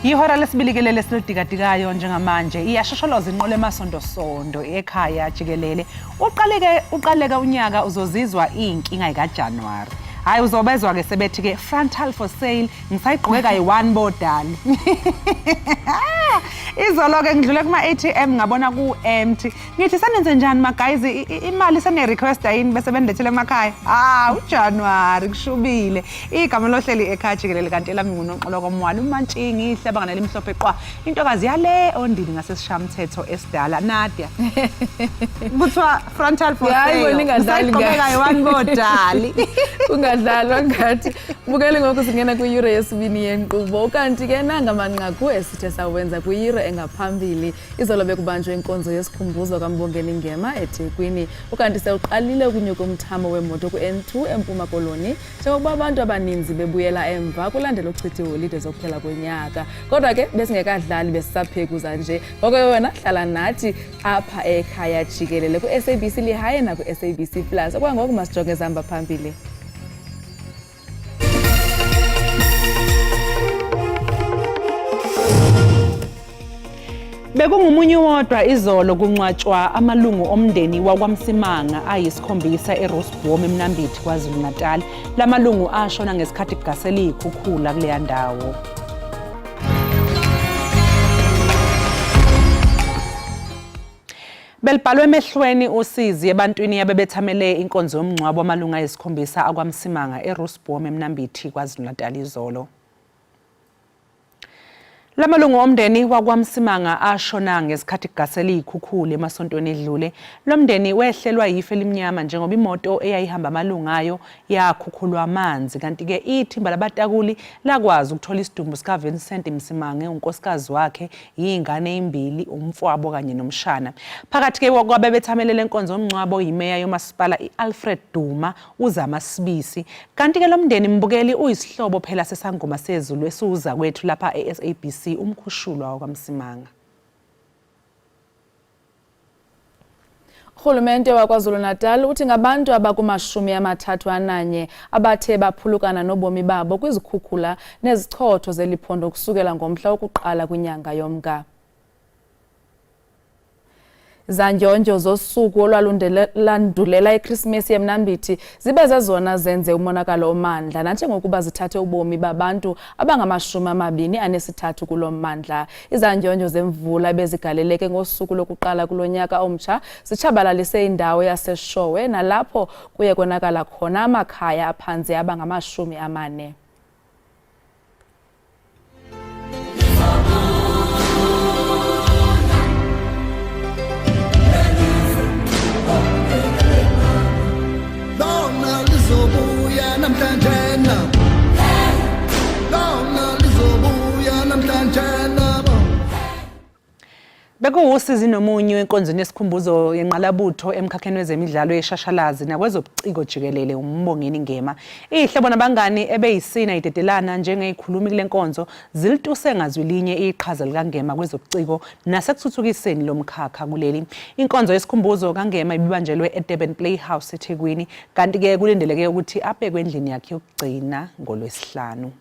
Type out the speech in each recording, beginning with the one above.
Yihora lesibili ke leli esilidikadikayo njengamanje. Iyashosholoza inqola emasondosondo ekhaya jikelele. Uqaleke uqaleka unyaka uzozizwa iy'nkinga yikaJanuwari. Hhayi uzobezwa ke sebethi ke frontal for sale ngisayigqoke kayi-one bodali. Izolo-ke ngidlule kuma-ATM ngabona ku-empty. Ngithi senenze njani magayizi imali sene-requesta yini bese benilethele emakhaya? Ah, uJanuwari kushubile. Igama lohleli ekhaya jikelele kanti elami nguNonxolo koMwali uMantshingi ihlabangana elimhlophe qwa. Intokazi yale ondini ngasesishamthetho esidala Nadia. Kuthiwa frontal for Hayi sale. bo, ningadlali Ngisayigqoke ngathi. kayi-one bodali. Kungadlalwa ngathi. Bukele ngoku singena kwiyure yesibini yenkqubo. Ukanti ke nanga manqaku esithe sawenza kwiyure engaphambili. Izolo bekubanjwe inkonzo yesikhumbuzo kaMbongeni Ngema eThekwini. Ukanti sewuqalile ukunyuka umthamo wemoto ku-N2 eMpuma Koloni njengokuba abantu abaninzi bebuyela emva kulandela uchitha iiholide zokuphela konyaka. Kodwa ke besingekadlali besisaphekuza nje. Ngoko ke wena hlala nathi apha ekhaya jikelele ku-SABC Lehae naku-SABC Plus. Okwangoku masijonge ezihamba phambili. Bekungumunye wodwa izolo kungcwatshwa amalungu omndeni wakwaMsimanga ayisikhombisa eRoosboom eMnambithi KwaZulu-Natal. La malungu ashona ngesikhathi kugasela iy'khukhula kuleya ndawo. Belibhalwe emehlweni usizi ebantwini abebethamele inkonzo yomngcwabo wamalungu ayisikhombisa akwaMsimanga eRoosboom eMnambithi KwaZulu-Natal izolo. La malungu omndeni wakwaMsimanga ashona ngesikhathi kugasela iy'khukhula emasontweni edlule. Lo mndeni wehlelwa yifu elimnyama njengoba imoto eyayihamba amalungu ayo yakhukhulwa amanzi. Kanti-ke ithimba labatakuli lakwazi ukuthola isidumbu sikaVincent Msimange, unkosikazi wakhe, yiy'ngane ezimbili, umfowabo kanye nomshana. Phakathi-ke kwabebethamele le nkonzo yomngcwabo yimeya yomasipala i-Alfred Duma, uZama Sibisi. Kanti-ke lo mndeni mbukeli uyisihlobo phela sesangoma sezulu esiwuzakwethu lapha e-SABC uMkhushulwa wakwaMsimanga. Urhulumente waKwaZulu-Natal uthi ngabantu abakumashumi 31 abathe baphulukana nobomi babo kwizikhukhula nezichotho zeli phondo kusukela ngomhla wokuqala kwinyanga yoMnga. Zandyondyo zosuku olwalandulela iKrisimesi eMnambithi zibe zezona zenze umonakalo omandla nanjengokuba zithathe ubomi babantu abangama-23 kulo mmandla. Izandyondyo zemvula ebezigaleleke ngosuku lokuqala kulo nyaka omtsha zitshabalalise indawo yaseShowe nalapho kuye konakala khona amakhaya aphantse abangama-40. Lona lizobuya namhlanje na. Lona lizobuya namhlanje na. Bekuwusizi nomunyu enkonzweni yesikhumbuzo yenqalabutho emkhakheni wezemidlalo yeshashalazi nakwezobuciko jikelele uMbongeni Ngema. Iy'hlobo nabangani ebeyisina idedelana njengezikhulumi kule nkonzo zilituse ngazwi linye iqhaza likaNgema kwezobuciko nasekuthuthukiseni lo mkhakha kuleli. Inkonzo yesikhumbuzo kaNgema ibibanjelwe eDurban Playhouse eThekwini kanti-ke kulindeleke ukuthi abekwe endlini yakhe yokugcina ngoLwesihlanu.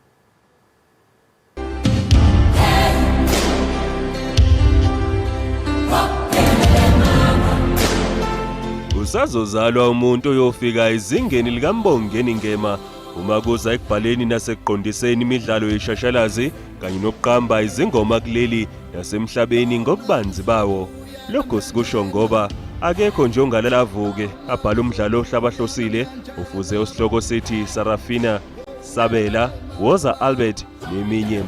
Usazozalwa umuntu oyofika ezingeni likaMbongeni Ngema uma kuza ekubhaleni nasekuqondiseni imidlalo yeshashalazi kanye nokuqamba izingoma kuleli nasemhlabeni ngobubanzi bawo. Lokhu sikusho ngoba akekho nje ongalala avuke abhale umdlalo ohlabahlosile ufuze osihloko sithi Sarafina Sabela, Woza Albert neminye.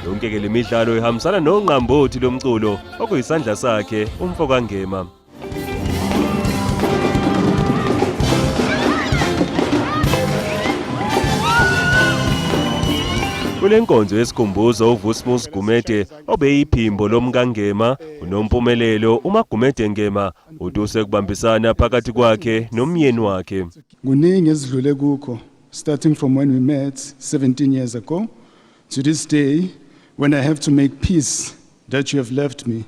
Yonke-ke le midlalo ihambisana nongqambothi lomculo okuyisandla sakhe umfo kaNgema. Kule nkonzo yesikhumbuzo uVusmus Gumede obeyiphimbo lomkaNgema uNompumelelo uMaGumede Ngema utuse kubambisana phakathi kwakhe nomyeni wakhe. Kuningi esidlule kukho starting from when we met 17 years ago to this day when I have to make peace that you have left me.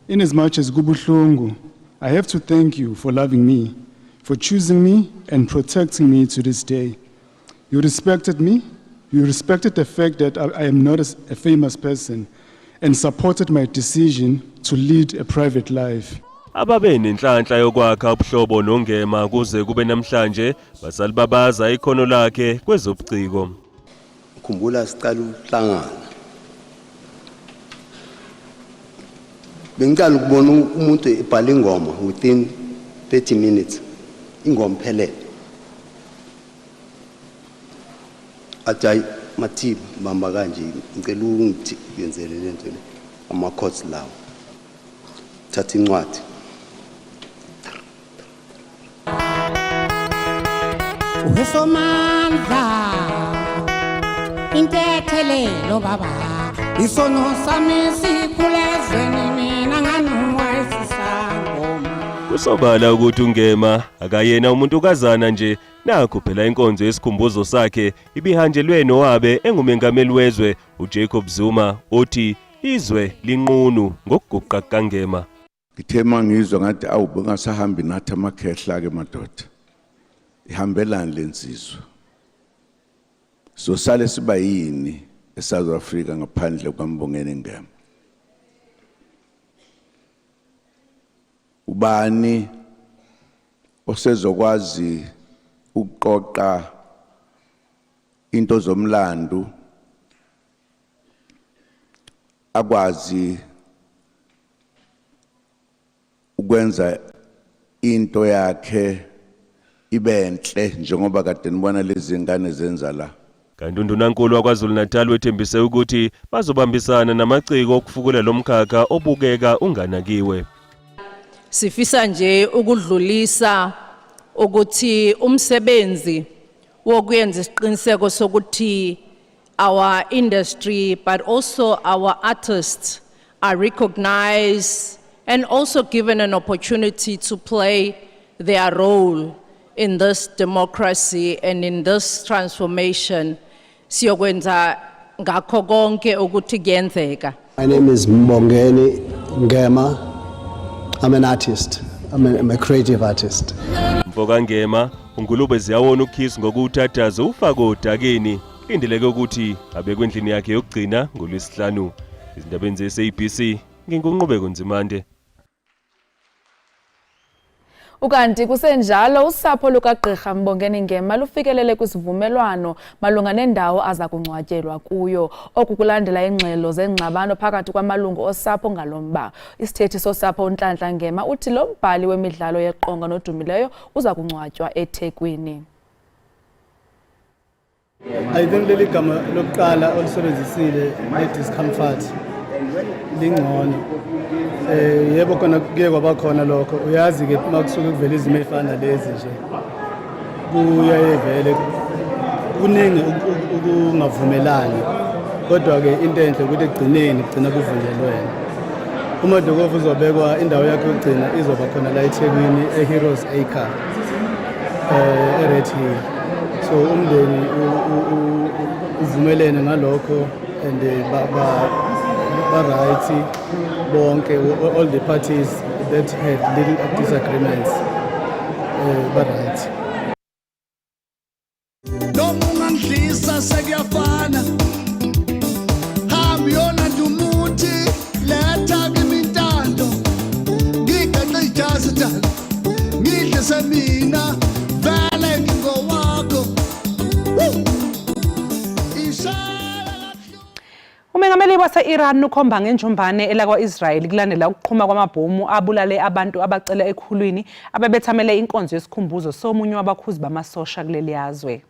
In as much as kubuhlungu, I have to thank you for loving me, for choosing me and protecting me to this day. You respected me. You respected the fact that I am not a famous person and supported my decision to lead a private life. Ababe nenhlanhla yokwakha ubuhlobo noNgema kuze kube namhlanje basalibabaza ikhono lakhe kwezobuciko. Khumbula siqala ukuhlangana. Bengiqala ukubona umuntu ebhala ingoma within 30 minutes. Ingoma phelele. Athi hayi Mathiba bamba kanje ngicela ungiyenzele lento le ama chords lawo. Thatha incwadi. Usomandla intethelelo baba isono sami sikhulezweni mina nganuwa isisangoma. Kusobala ukuthi uNgema akayena umuntukazana nje nakho phela inkonzo yesikhumbuzo sakhe ibihanjelwe nowabe engumengameli wezwe uJacob Zuma othi izwe linqunu ngokuguqa kukaNgema. Ngithe mangizwa ngathi awu bengasahambi nathi amakhehla ke madoda. Ihambelani lensizwa. So sale siba yini eSouth Africa ngaphandle kwaMbongeni Ngema. Ubani osezokwazi ukuqoqa into zomlando akwazi ukwenza into yakhe ibenhle njengoba kade nibona lezi ngane zenza la. Kanti uNdunankulu waKwaZulu-Natal wethembise ukuthi bazobambisana namaciko okufukula lo mkhakha obukeka unganakiwe. Sifisa nje ukudlulisa ukuthi umsebenzi wokuyenza isiqiniseko sokuthi our industry but also our artists are recognized and also given an opportunity to play their role in this democracy and in this transformation. Siyokwenza ngakho konke ukuthi kuyenzeka. My name is Mbongeni Ngema. I'm an artist. I'm a creative artist. Mfoka Ngema, uNgulube ziyawona uKiss ngokuwuthathaza ufake odakeni. Lindeleke ukuthi abekwe endlini yakhe yokugcina ngoLwesihlanu. Izindabeni ze-SABC, nginguNqubeko Nzimande. Ukanti kusenjalo usapho lukaGqirha Mbongeni Ngema lufikelele kwisivumelwano malunga nendawo aza kungcwatyelwa kuyo. Oku kulandela ingxelo zengxabano phakathi kwamalungu osapho ngalo mba. Isithethi sosapho uNhlanhla Ngema uthi lo mbhali wemidlalo yeqonga nodumileyo uza kungcwatywa eThekwini. I think leli gama lokuqala olisebenzisile le-discomfort lingcono. Yebo khona kuye kwaba khona lokho, uyazi ke uma kusuke kuvela izimo ey'fana nalezi nje kuyaye vele kuningi ukungavumelani, kodwa-ke into enhle ukuthi ekugcineni kugcina kuvunyelwene. UMadlokovu uzobekwa indawo yakhe yokugcina izoba khona la eThekwini e-Heroes Acre e-Red Hill. So umndeni uvumelene ngalokho and ba right bonke, all the parties that had little disagreements ba right. Noma ungangidlisa sekuyafana, hamba uyolanda umuthi, letha kimi intando, ngigaxe ijazi dala ngidle semina vele ngingowakho. Woo! Ishaya. Umengameli wase-Iran ukhomba ngenjumbane elakwa-Israel kulandela ukuqhuma kwamabhomu abulale abantu abacela ekhulwini abebethamele inkonzo yesikhumbuzo somunye wabakhuzi bamasosha kuleli yazwe.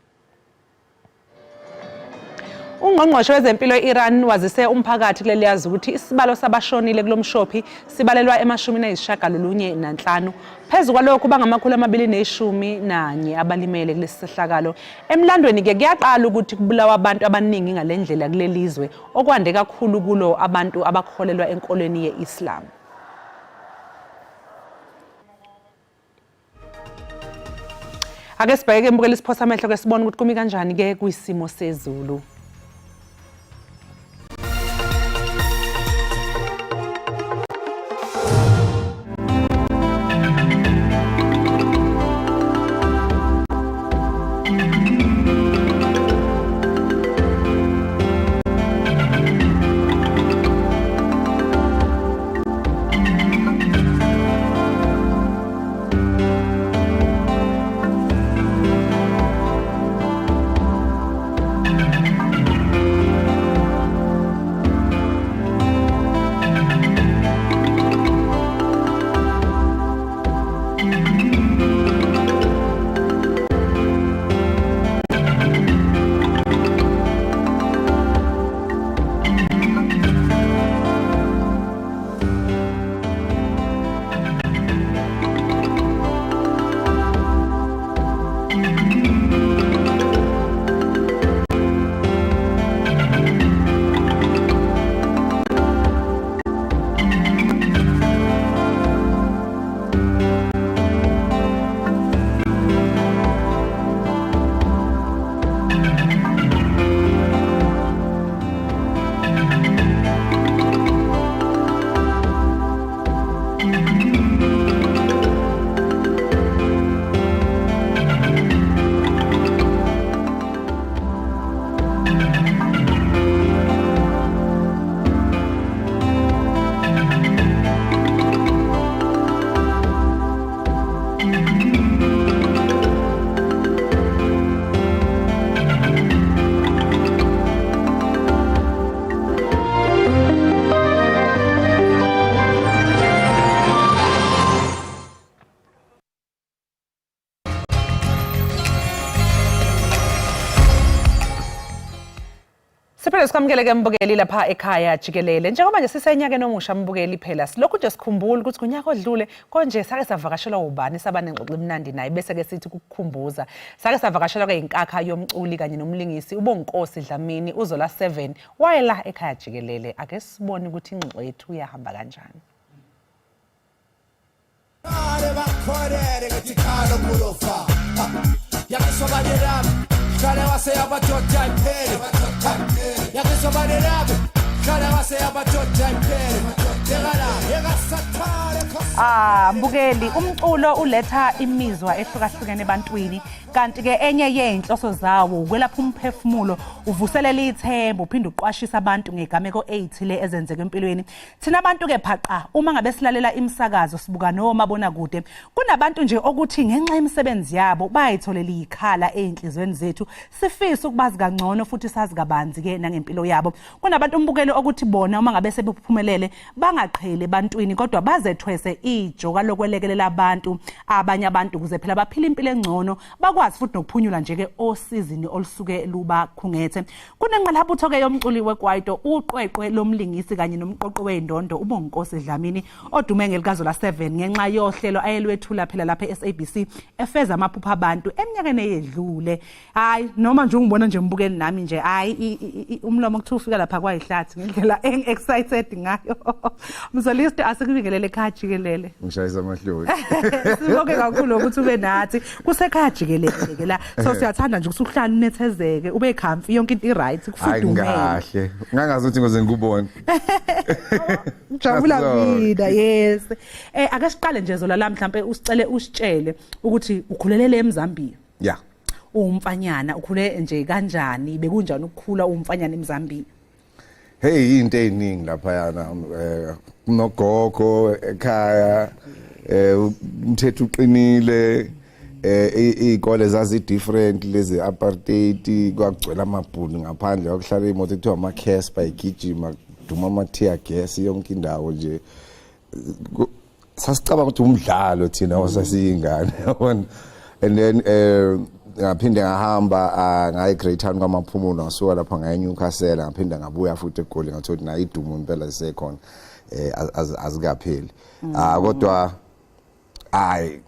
Ungqongqoshe wezempilo e-Iran wazise umphakathi kuleli yazwe ukuthi isibalo sabashonile kulo mshophi sibalelwa ema-95. Phezu kwalokhu bangama-211 abalimele kulesi sehlakalo. Emlandweni-ke kuyaqala ukuthi kubulawa abantu abaningi ngale ndlela kuleli zwe okwande kakhulu kulo abantu abakholelwa enkolweni ye-Islam. Ake sibheke mbukeli siphosa amehlo ke sibone ukuthi kumi kanjani ke kwisimo sezulu. Siphinde sikwamukele ke mbukeli lapha ekhaya jikelele. Njengoba nje sisenyakeni omusha mbukeli phela silokhu nje sikhumbula ukuthi kunyaka odlule konje sake savakashelwa ubani saba nengxoxo emnandi naye bese ke sithi kukukhumbuza. Sake savakashelwa ke inkakha yomculi kanye nomlingisi uBonginkosi Dlamini uZola 7 wayela ekhaya jikelele. Ake sibone ukuthi ingxoxo yethu yahamba kanjani. Ah, mbukeli, umculo uletha imizwa ehlukahlukene ebantwini kanti ke enye yey'nhloso zawo ukwelapha umphefumulo uvuselela ithemba uphinde uqwashise abantu ngegameko ey'thile ezenzeka empilweni. Thina abantu ke phaqa uma ngabe silalela imisakazo sibuka nomabonakude kunabantu nje okuthi ngenxa yemisebenzi yabo bayitholela ikhala ezinhlizweni zethu sifisa ukubazi kangcono futhi sazi kabanzi ke nangempilo yabo. Kunabantu umbukelo okuthi bona uma ngabe sebephumelele bangaqheli ebantwini kodwa bazethwese ijoka lokwelekelela abantu abanye abantu ukuze phela baphile impilo engcono bakwazi futhi nokuphunyula nje ke osizini olusuke lubakhungethe. Kunengqalabutho-ke yomculi wekwaito uqweqwe lomlingisi kanye nomqoqo wezindondo uBonginkosi Dlamini odume ngelikaZola 7 ngenxa yohlelo ayelwethula phela lapha e-SABC efeza amaphupho abantu eminyakeni eyedlule. Hayi noma nje ungibona nje mbukeli nami nje hayi umlomo kuthiwa ufika lapha kwayihlathi ngendlela engi-excited ngayo. Mzolisto asikubingelele ekhaya jikelele. Ngishayisa amahloni. Sibonge kakhulu ukuthi ube nathi. Kusekhaya jikelele ke la. So siyathanda nje ukuthi uhlale unethezeke, ube comfy yonke into i-right, kufudumele. Hayi kahle. Ngangazi ukuthi ngoze ngikubone. Jabula mina, yes. Eh ake siqale nje Zola la mhlambe usicele usitshele ukuthi ukhulelele eMzambia. Yeah. Uwumfanyana, ukhule nje kanjani? Bekunjani ukukhula uwumfanyana eMzambia? Hey into eziningi lapha yana eh, kunogogo ekhaya eh umthetho uqinile eh izikole zazi different lezi apartheid kwagcwela amabhunu ngaphandle kwakuhlala imoto ekuthiwa ama Casper igijima duma ama tear gas yonke indawo nje Sasicabanga ukuthi umdlalo thina osasiyingane yabona and then eh ngaphinde ngahamba ah, ngaye Great Town kwaMaphumulo ngasuka lapha ngaye Newcastle ngaphinde ngabuya futhi eGoli ngathola ukuthi nayo idumo impela lisekhona eh azikapheli ah kodwa hayi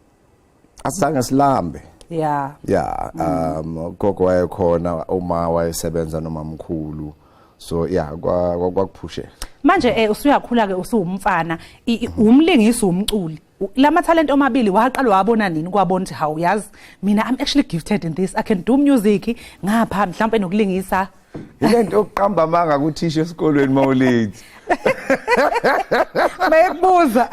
asizange silambe yeah yeah um gogo wayekhona uma wayesebenza nomamkhulu so yeah kwakuphusheka manje eh usuyakhula ke usuwumfana umlingisi umculi lama talent omabili waqala wabona nini kwabona ukuthi hawu yazi mina I'm actually gifted in this I can do music ngapha mhlawumbe nokulingisa Ilento yokuqamba amanga kuthisha esikolweni mawulate. Bayekubuza.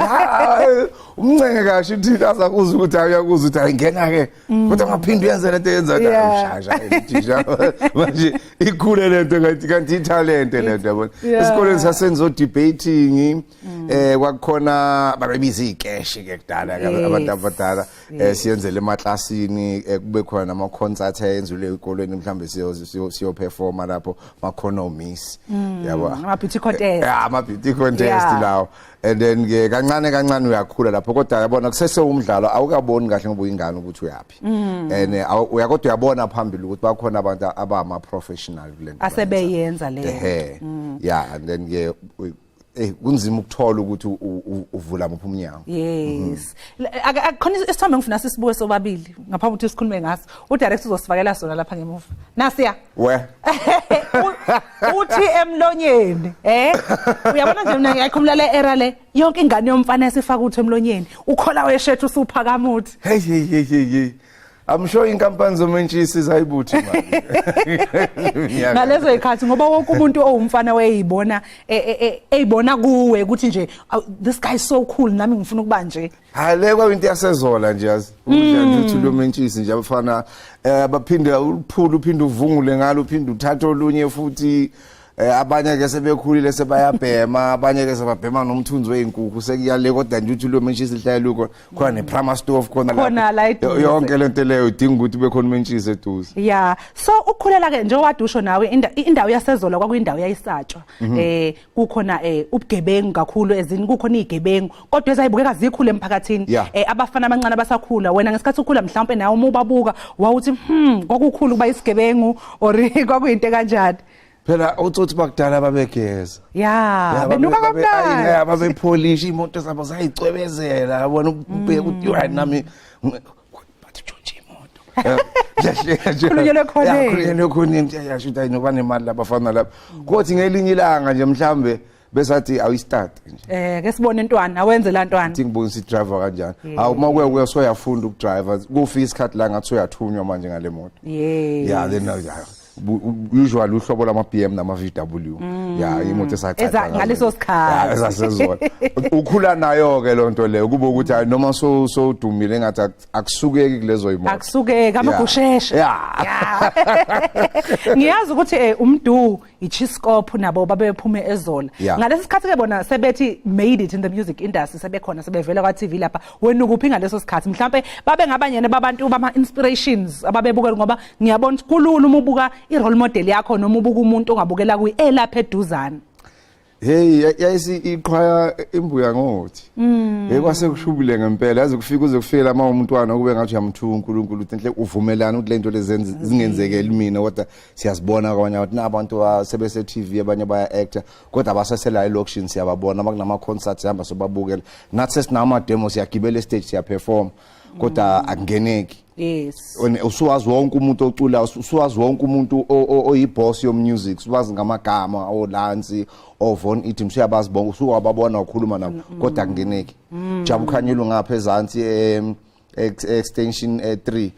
Umncenge kahle uthi azakuza ukuthi ayakuzwa ukuthi ayingena ke. Kodwa ngaphinde uyenze lento yenza ushasha uthisha. Manje ikhule lento kanti kanti italente lento yabona. Esikolweni sasenza o debating eh kwakukhona babebiza ikeshi ke kudala abantu abadala. Eh siyenzele emaklasini eh, kube khona nama concert ayenziwe ezikolweni mhlambe siyo siyo performa lapho makhona omiss yabo ama beauty contest yeah ama beauty contest lawo and then ke kancane kancane uyakhula lapho kodwa yabona kusese umdlalo awukaboni kahle ngoba uyingane ukuthi uyapi and eh, uyakodwa uyabona phambili ukuthi bakhona abantu abama professional kule nto asebeyenza le yeah and then ke eh kunzima ukuthola ukuthi uvula muphi umnyango yes mhm. Akukhona isithombe ngifuna sisibuke sobabili ngaphambi ukuthi sikhulume ngaso udirector uzosifakela sona lapha ngemuva nasiya we uthi emlonyeni eh uyabona nje mina ngiyakhumbula le era le yonke ingane yomfana esifaka uthi emlonyeni ukhola weshethu usuphakama uthi hey hey hey hey I'm sure inkampani zomentshisi zayibuthi manje. Ngalezo zikhathi ngoba wonke umuntu owumfana wayeyibona e, e, e, eyibona kuwe ukuthi nje this guy is so cool nami ngifuna ukuba nje. Hayi le kwawinto yasezola nje yazi. Ukudla nje uthi lomentshisi nje abafana eh, baphinde uphule uphinde uvungule ngalo uphinde uthathe olunye futhi. Abanye ke sebekhulile sebayabhema, abanye ke sebabhema nomthunzi wezinkukhu sekuyale, kodwa nje uthi lo mentshisi lihlale ukhona, khona ne-prima stove khona lapho. Khona la eduze. Yonke lento leyo idinga ukuthi ube khona umentshisi eduze. Ya, so ukukhulela ke njengoba usho nawe, indawo yaseZola kwakuyindawo yayisatshwa. Kukhona ubugebengu kakhulu, ezini kukhona izigebengu kodwa ezayibukeka zikhule emphakathini. Abafana abancane abasakhula, wena ngesikhathi ukhula mhlawumbe nawe uma ubabuka wawuthi kwakukhulu kuba isigebengu or kwakuyinto kanjani? Phela otsotsi bakudala babegeza. Ya, benuka kamnandi. Ya, babepholisha imoto zabo, zayicwebezela, yabona, ubheka ukuthi hayi nami bathi tshontshe imoto. Khulunyelwe khoneni. Ya, khulunyelwe khoneni, yasho ukuthi hayi noba nemali labafana lapha. Kothi ngelinye ilanga nje mhlambe besathi awuyistart nje. Ke sibone ntwana, awenze la ntwana. Thi ngibonisa i-driver kanjani. Hawu, uma kuya kuya soyafunda ukudriver, kufika isikhathi la ngathi soyathunywa manje ngale moto. Yeah, then yeah, usually uhlobo lama BM nama VW, yeah, imoto esacatha ngaleso sikhathi. Yeah, esasezona ukhula nayo ke lonto leyo, kube ukuthi hayi noma so sowudumile engathi akusukeki kulezo imoto. Akusukeki amagusheshe. Ngiyazi ukuthi uMdu, iChiskop nabo babephume eZola. Ngalesi sikhathi ke bona sebethi made it in the music industry, sebekhona, sebevela kwa TV lapha. Wena ukuphi ngaleso sikhathi? Mhlambe babe ngabanyene babantu bama inspirations ababebukela, ngoba ngiyabona ukuthi kulula uma ubuka i role model yakho noma ubuka umuntu ongabukela kuyi elapha eduzane. Hey, yayisi iqhwaya imbuya ngothi. Hey, kwase kushubile ngempela, yazi kufika uze kufike uma umntwana kube ngathi uyamthuka uNkulunkulu uthi enhle uvumelana ukuthi lento lezenze zingenzekeli mina, kodwa siyazibona kwabanye abantu nabantu sebese TV, abanye baya actor kodwa abasasela elokishini siyababona, makunama concerts sihamba sobabukela, nathi sesinama demo siyagibela stage siyaperform kodwa akungeneki. Usuwazi wonke umuntu ocula, usuwazi wonke umuntu oyiboss yomusic, usuwazi ngamagama oLansi, oVon Item, usuyabazi bonke, usuwababona ukhuluma nabo kodwa akungeneki. Jabu Khanyelo ngapha ezansi extension 3,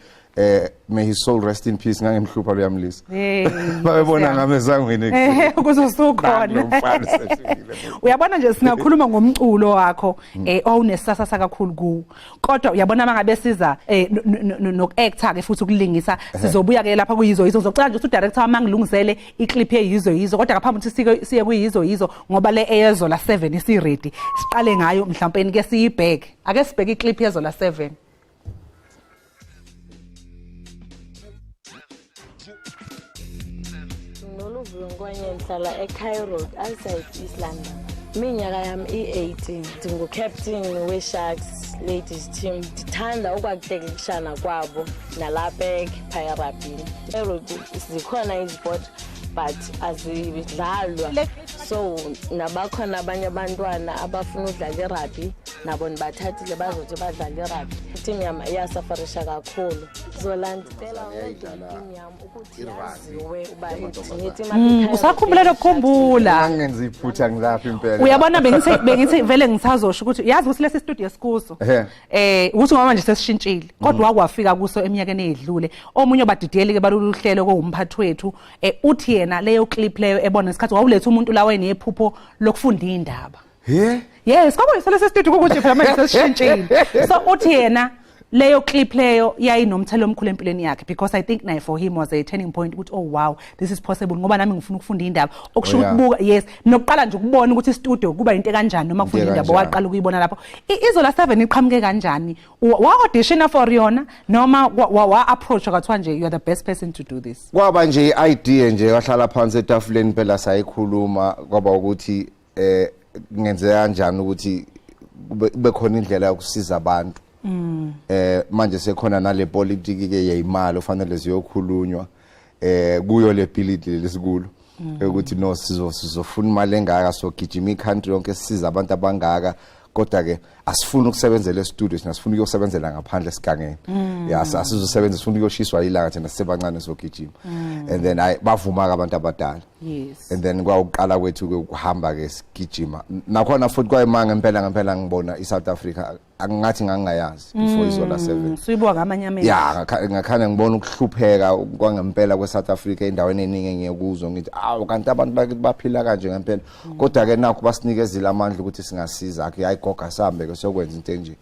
may his soul rest in peace, ngangimhlupha lo yamlisa. Hey. Babebona ngami esangweni. Ukuze usukhona. Lo mfana usefikile. Uyabona nje singakhuluma ngomculo wakho owunesasasa kakhulu kuwo. Kodwa uyabona mangabe siza nokuactor ke futhi ukulingisa, sizobuya ke lapha kuyizo yizo. Ngizocela nje ukuthi udirector wami angilungisele iclip yeyizo yizo, kodwa ngaphambi ukuthi siye kuyizo yizo, ngoba le eyezola 7 isi ready. Siqale ngayo mhlawumbe ke siyibheke. Ake sibheke iclip yezola 7. Noluvuyo Nkwanye, ngihlala eCairo Road outside East London. Iminyaka yami i-18. Ndingu-captain we-Sharks ladies team. Ndithanda ukwakutekishana kwabo nalapha ephaya erabhini. E-Road zikhona iziport but azidlalwa, so nabakhona abanye abantwana abafuna udlala irabhi nabo ndibathathile bazothi badlale irabhi. Iteam yam iyasafarisha kakhulu. Zola, ndicela uncede iteam yam ukuthi yaziwe uba iteam. Usakhumbula lokukhumbula. Angenza iphutha ngilapha impela. Uyabona bengithi vele ngisazosho ukuthi yazi ukuthi lesi studio esikuso ukuthi ngoba manje sesishintshile, kodwa wakwafika kuso eminyakeni edlule omunye obadidiyeli ke balolu hlelo kowumphathi wethu, uthi yena leyo clip leyo ebona isikhathi wawuletha umuntu lawo enephupho lokufunda indaba. He? Yes, kwakuyisolo sesitudio ukuthi phela manje sesishintshile. So uthi yena leyo clip leyo yayinomthelo omkhulu empilweni yakhe, because I think naye for him was a turning point ukuthi oh wow, this is possible, ngoba nami ngifuna ukufunda indaba. Okusho ukubuka, yes, nokuqala nje ukubona ukuthi istudio kuba into kanjani noma kufunda indaba, waqala ukuyibona lapho. Izola 7 iqhamuke kanjani? Wa audition for yona noma wa approach kwathiwa nje you are the best person to do this? Kwaba nje idea nje, kahlala phansi etafuleni phela sayikhuluma, kwaba ukuthi kungenzeka kanjani ukuthi kube khona indlela yokusiza abantu. Manje sekhona nale politiki ke yeyimali ofanele ziyokhulunywa kuyo le bill lesikulo, ukuthi no sizofuna imali engaka, sogijima icountry yonke sisiza abantu abangaka, kodwa ke asifuni ukusebenzela e-studio thina, sifuna ukuyosebenzela ngaphandle esigangeni. Ya, asizosebenza, sifuna ukuyoshiswa ilanga thina sisebancane, sogijima. And then ayi bavuma ke abantu abadala. And then kwawuqala kwethu ke ukuhamba ke sigijima nakhona futhi, kwayimanga ngempela ngempela ngibona iSouth Africa angathi ngangingayazi before iZola 7. Suyibuka ngamanye amehlo. Ya, ngakhanya ngibona ukuhlupheka kwangempela kweSouth Africa endaweni eningi engiye kuzo, ngithi awu kanti abantu bakithi baphila kanje ngempela, kodwa ke nakho basinikezile amandla ukuthi singasiza akhe, hayi gogo asambe ke siyokwenza into enje.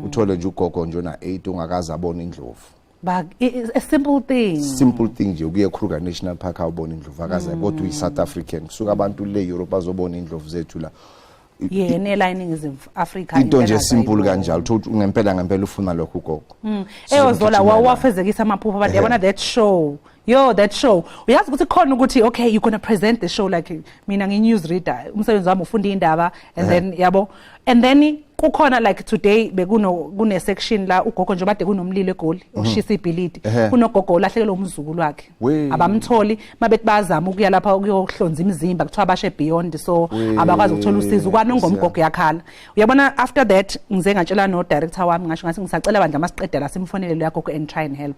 Uthole nje ugogo nje ona 8 ungakaze abone indlovu. Ba a simple thing. Simple thing nje ukuya eKruger National Park awubona indlovakazi kodwa uyi South African kusuka abantu le Europe bazobona indlovu zethu la. Yena la eNingizimu Africa Into nje simple kanjalo uthola ukuthi ngempela ngempela ufuna lokho ugogo. Eyozola wawafezekisa amaphupho abantu yabona that show. Yo, that show. Uyazi ukuthi khona ukuthi okay, you're going to present the show like mina ngi news reader. Umsebenzi wami ufunda indaba and then yabo. And then kukhona like today bekuno kune section la ugogo nje bade kunomlilo eGoli oshisa ibhilidi. Kunogogo olahlekelwe umzukulu wakhe. Abamtholi mabethi bazama ukuya lapha ukuyohlonza imizimba kuthiwa bashe beyond so abakwazi ukuthola usizo kwanongomgogo yakhala. Uyabona after that ngize ngatshela no director wami ngasho ngathi ngisacela bandla masiqeda la simfonele lo yagogo and try and help.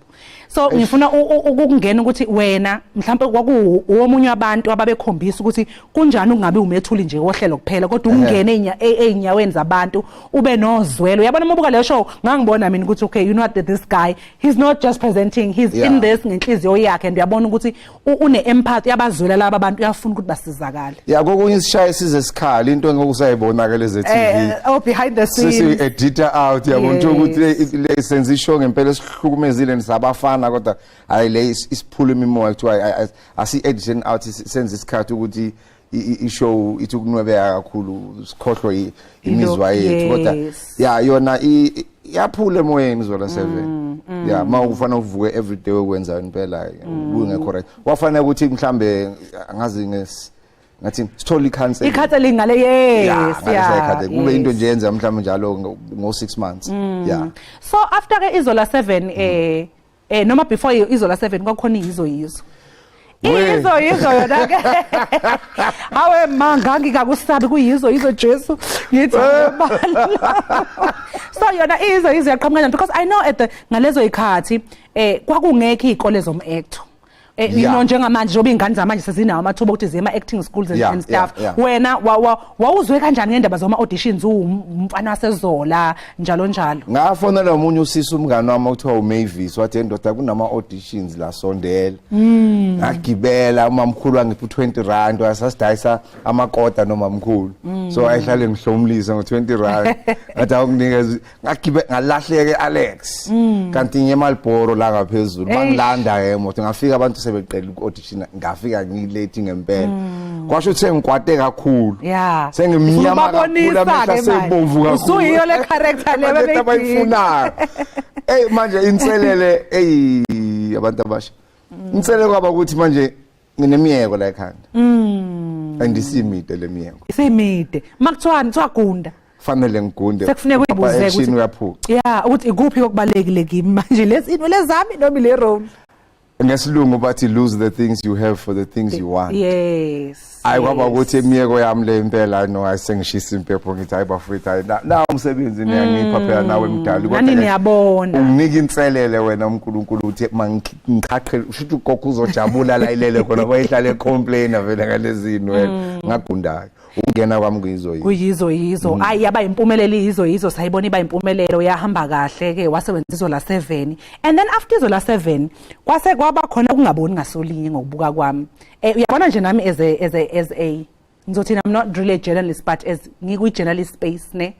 So ngifuna ukungena ukuthi wena mhlawumbe kwakuwomunye wabantu ababekhombisa ukuthi kunjani ukungabi umethuli nje wohlelo kuphela kodwa ungene ey'nyaweni zabantu ube nozwelo. Uyabona uma ubuka leyo show ngangibona mina ukuthi okay, you know what, this guy, he's not just presenting, he's in this ngenhliziyo yakhe and uyabona ukuthi une empathy, uyabazwela laba bantu, uyafuna ukuthi basizakale. Ya, kokunye isishaye size sikhala into engeke usayibona ke ze TV. Oh, behind the scenes. Sisi edita out yabo ukuthi le senza ishow ngempela esihlukumezile nisabafana kodwa hayi le isiphula imimoya kuthiwa asi edition out senza isikhathi ukuthi i-show ithi ukunwebeka kakhulu sikhohlwe imizwa yethu kodwa ya yona iyaphula emoyeni Zola 7. Ya, ma ufana uvuke every day okwenzayo impela kungekho right, wafanele ukuthi mhlambe angazi ngathi sithole i-counseling. I-counseling ngale, yes. Yeah, kube into nje yenza mhlambe njalo ngo 6 months, yeah. So after ke Izola 7 noma before Izola 7 kwakukhona iyizo yizo. Iyizo yizo yona ke. Hawe ma, ngangikakusabi kuyizo yizo, Jesu. Ngithi bala. So yona iyizo yizo yaqhamuka kanjani? Because I know at the ngalezo ikhathi kwakungekho izikole zom-acto. You know, njengamanje njengoba iy'ngane zamanje sezinawo amathuba okuthi ziye ema-acting schools and stuff. Wena wawuzwe kanjani ngendaba zoma auditions uwumfana waseZola njalo njalo? Ngafonela omunye usisi umngane wami okuthiwa uMavis, wathi endoda kunama auditions la, sondela. Ngagibela, umamkhulu wangipha u20 rand, wasasidayisa amakota nomamkhulu. So ayihlale ngihlomulisa ngo20 rand. Ngathi awukunikeza, ngagibe ngalahleka eAlex. Kanti ngiye eMarlboro la ngaphezulu. Bangilanda ke emoto, ngafika abantu sebeqela uku-audition, ngafika ngilate ngempela. Kwasho ukuthi sengikwate kakhulu. Sengimnyama kakhulu, amehlo asebomvu kakhulu. Usuyiyo le character le Abantu abayifunayo. Ey, manje inselele, ey, abantu abasha. Inselele kwaba ukuthi manje nginemiyeko la ekhanda. Andisimide lemiyeko. Isimide. Makuthiwani kuthiwa gunda. Fanele ngigunde. Sekufuneka uyibuze action uyaphuca. Yeah, ukuthi ikuphi okubalekile kimi manje, lezi inwele zami noma ile role? Ngesilungu bathi lose the things you have for the things you want. Ayi, kwaba ukuthi imiyeko yami le impela no ayisengishisa impepho, ngithi hayi bafowethu, hayi na umsebenzi niyangipha phela nawe mdali. Nani niyabona. Unginika inselele wena uNkulunkulu ukuthi mangiqhaqhe usho ukuthi ugogo uzojabula la ilele khona bayihlale ecomplain vele ngalezi inwele. Ngagunda ukungena kwami kuyizo yizo. Kuyizo yizo. Ayi, yaba impumelelo iyizo yizo, sayibona iba impumelelo, yahamba kahle ke, wasebenza Izola 7 and then after Izola 7 kwase kwaba khona ukungaboni ngasolinye ngokubuka kwami. Uyabona nje nami as a ngizothi I'm not really a journalist, but as ngikwi journalist space ne,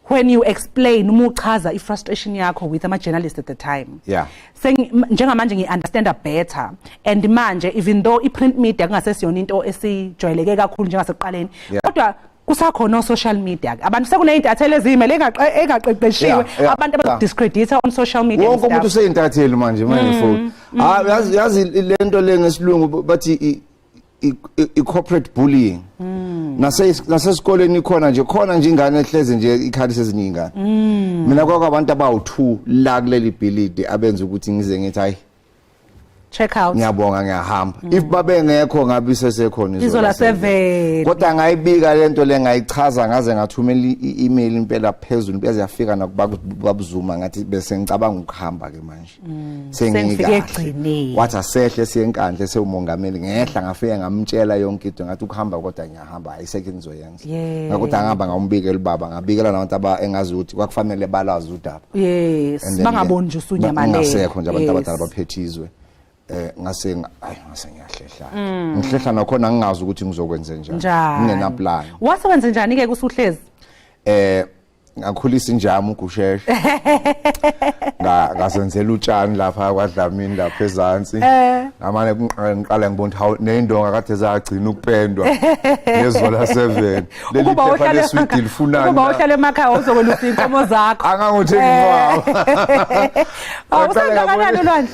when you explain, uma uchaza i-frustration yakho with ama-journalist at the time, njengamanje ngi-understanda better and manje even though i-print media kungasesiyona into esijwayeleke kakhulu njengasekuqaleni, kodwa kusakhona o-social media, abantu sekuney'ntatheli eziyimele engaqeqeshiwe, abantu abazodiscredita on social media and Wonke umuntu stuff. useyintatheli manje manje phone. Ah, yazi lento le ngesilungu bathi i-corporate bullying. Nasesikoleni khona nje, khona nje ingane ehleze nje ikhalisa ezinye ingane. Mina kwakwabantu abawu2 la kuleli bhilidi abenza ukuthi ngize ngithi hayi, Check out. Ngiyabonga, ngiyahamba. If babengekho ngabe isesekhona Izola 7. Kodwa ngayibika lento le, ngayichaza, ngaze ngathumela i-email impela phezulu yaze yafika nakubabuzuma, ngathi bese ngicabanga ukuhamba ke manje. Sengifike Sengikahle. ekugcineni. Wathi asehle siye eNkandla sewumongameli, ngehla ngafika ngamtshela yonke into, ngathi ukuhamba kodwa ngiyahamba, ayisekho engizoyenza. Ngakuthi angihamba ngawumbikela ubaba, ngabikela nabantu aba engazi ukuthi kwakufanele balazi udaba. And then Bangaboni nje usunyamalele. Ngasekho nje abantu abadala baphethe izwe, ngase ayi, ngase ngiyahlehla, ngihlehla nakhona ngingazi ukuthi ngizokwenza njani. Njani? Ngingena plan. Wase wenze njani ke kusuhlezi? Ngakhulisa injamu ugusheshe. Ngazenzela utshani lapha kwaDlamini lapha ezansi. Ngamane ngiqala ngibona ukuthi hawu, ney'ndonga kade zagcina ukupendwa ngezola 7, leli Ukuba phepha leswidi lifunani? Ukuba uhlale emakhaya uzokwelusa iy'nkomo zakho. Anganguthenga inqwaba. Awu, usemngakanani uLwandle?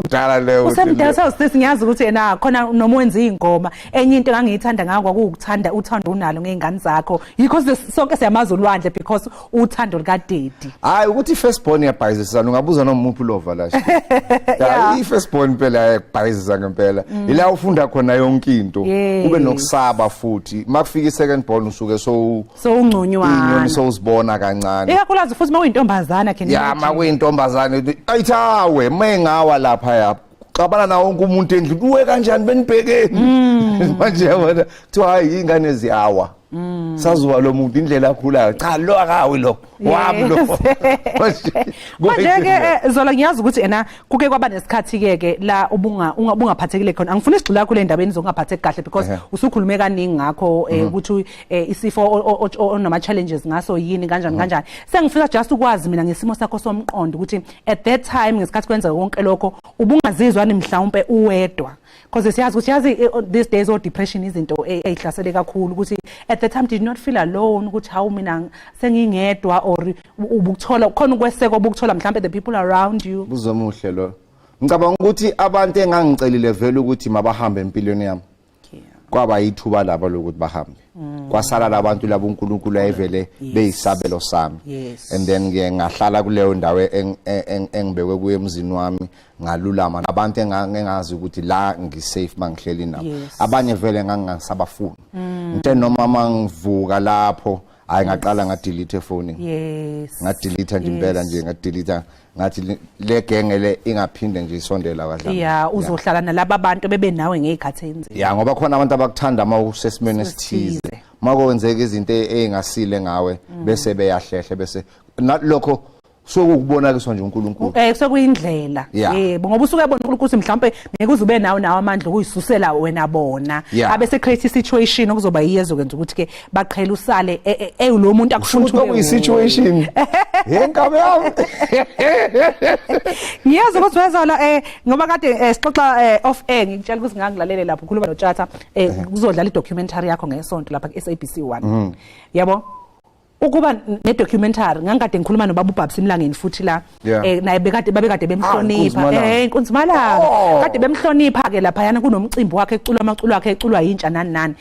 Mdala leyo. Usemdala sewusisi, ngiyazi ukuthi yena khona noma wenza iy'ngoma, enye into engangiyithanda ngayo kwakuwukuthanda uthando unalo ngey'ngane zakho. Yikho sonke siyamazi uLwandle because uthando lukadaddy. Hayi, ukuthi i-first born iyabhayizisana, ungabuza noma umuphi ulova la. Ya, i-first born phela ayakubhayizisa ngempela, ila ufunda khona yonke into. Ube nokusaba futhi makufika i-second born usuke so Sowungconywana. Inyoni sowuzibona kancane. Ikakhulukazi futhi uma uyintombazana, can you Ya, imagine? Makuyintombazane ayithawe mengawa lapha ya xabana nawo wonke umuntu endlini, uwe kanjani, benibhekeni manje, yabona, kuthiwa hayi, iy'ngane ziyawa, sazuwa lo muntu indlela akhulayo, cha, lo akawi, lo wami lo. Manje-ke Zola, ngiyazi ukuthi ena kuke kwaba nesikhathi-ke ke la ubungaphathekile khona. Angifuni isigxila kakhulu endabeni zokungaphatheki kahle because usukhulume kaningi ngakho, ukuthi isifo onama-challenges ngaso yini, kanjani kanjani. Sengifisa just ukwazi mina ngesimo sakho somqondo ukuthi at that time ngesikhathi kwenzeka konke lokho ubungazizwa ni mhlawumpe uwedwa, because siyazi ukuthi yazi these days o depression izinto ey'hlasele kakhulu, ukuthi at the time did you not feel alone, ukuthi hawu, mina sengingedwa, or ubukuthola khona ukweseka obukuthola mhlawumbe the people around you? Buzomuhle lo. Ngicabanga ukuthi abantu engangicelile vele ukuthi mabahambe empilweni yami, kwaba yithuba labo lokuthi bahambe, kwasala labantu labo uNkulunkulu ayevele beyisabelo sami. And then ke ngahlala kuleyo ndawo engibekwe kuyo emzini wami, ngalulama nabantu engazi ukuthi la ngisafe mangihleli nabo. Abanye vele ngangingasabafuni. Ngithe noma mangivuka lapho, hayi, ngaqala ngadelete efonini. Ngadelete nje impela nje, ngadelete, ngathi le genge le ingaphinde nje isondela kahle. Ya, uzohlala nalaba bantu bebe nawe ngey'khathi ey'nzima. Ya, ngoba khona abantu abakuthanda uma usesimeni esithize, uma kwenzeka izinto ey'ngasile ngawe bese beyahlehle, bese nalokho sokukubonakiswa nje uNkulunkulu. Sekuyindlela. Yebo, ngoba usuke ebona ukuthi mhlawumbe ngeke uze ube nawo amandla okuyisusela wena bona. Abe create situation okuzoba yiyo ezokwenza ukuthi ke baqhela, usale ewulo muntu akufuna ukuthi ube okuyi-situation yenkabe yami. Ngiyazi ukuthi wezola ngoba kade sixoxa off air, ngikutshela ukuthi ngangilalele lapho ukhuluma noTshatha, kuzodlala i-documentary yakho ngesonto lapha ku-SABC 1, yabo, ukuba ne-documentary. Ngangikade ngikhuluma nobaba uBabs Mlangeni futhi la. Naye bekade babekade bemhlonipha. Nkunzimalanga. Inkunzimalanga. Kade bemhlonipha ke lapha yana kunomcimbi wakhe, eculwa amaculo akhe, eculwa yintsha nani nani.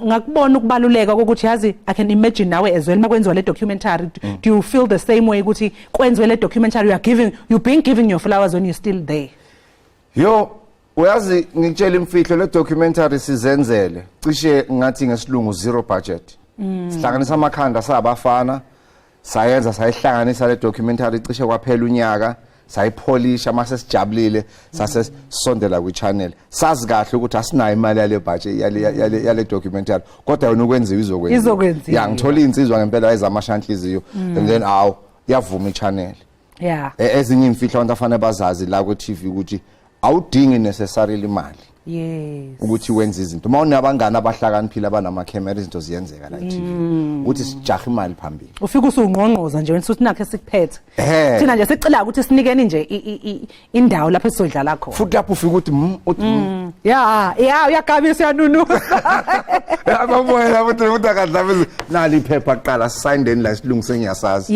Ngakubona ukubaluleka kokuthi, yazi, I can imagine nawe as well makwenziwa le documentary, do you feel the same way ukuthi kwenziwe le documentary, you are giving, you being giving your flowers when you're still there? Yo, uyazi, ngikutshela imfihlo, le documentary sizenzele cishe ngathi ngesilungu zero budget. Sihlanganisa amakhanda sabafana, sayenza, sayihlanganisa le documentary, cishe kwaphela unyaka sayipholisha. Mase sijabulile, sase sondela kwi-channel, sazi kahle ukuthi asinayo imali yale budget yale documentary, kodwa yona ukwenziwa izokwenziwa. Izokwenziwa. Ya, ngithola insizwa ngempela ezamashanhliziyo, and then awu, yavuma i-channel. Ezinye imfihlo abantu afanele bazazi la ku-TV ukuthi awudingi necessarily imali ukuthi wenze izinto. Uma unabangani abahlakaniphile abanamakhamera, izinto ziyenzeka la e-TV, ukuthi sijahe imali phambili. Ufike usungqongqoza nje wena, uthi nakho esikuphethe. Thina nje sicela ukuthi sinikeni nje indawo lapho esizodlala khona. Futhi lapho ufike uthi uthi. Ya, uyagabisa, uyanunusa. Abamoya futhi umuntu akadlala nali iphepha kuqala, sisayindeni la, isilungu sengiyasazi.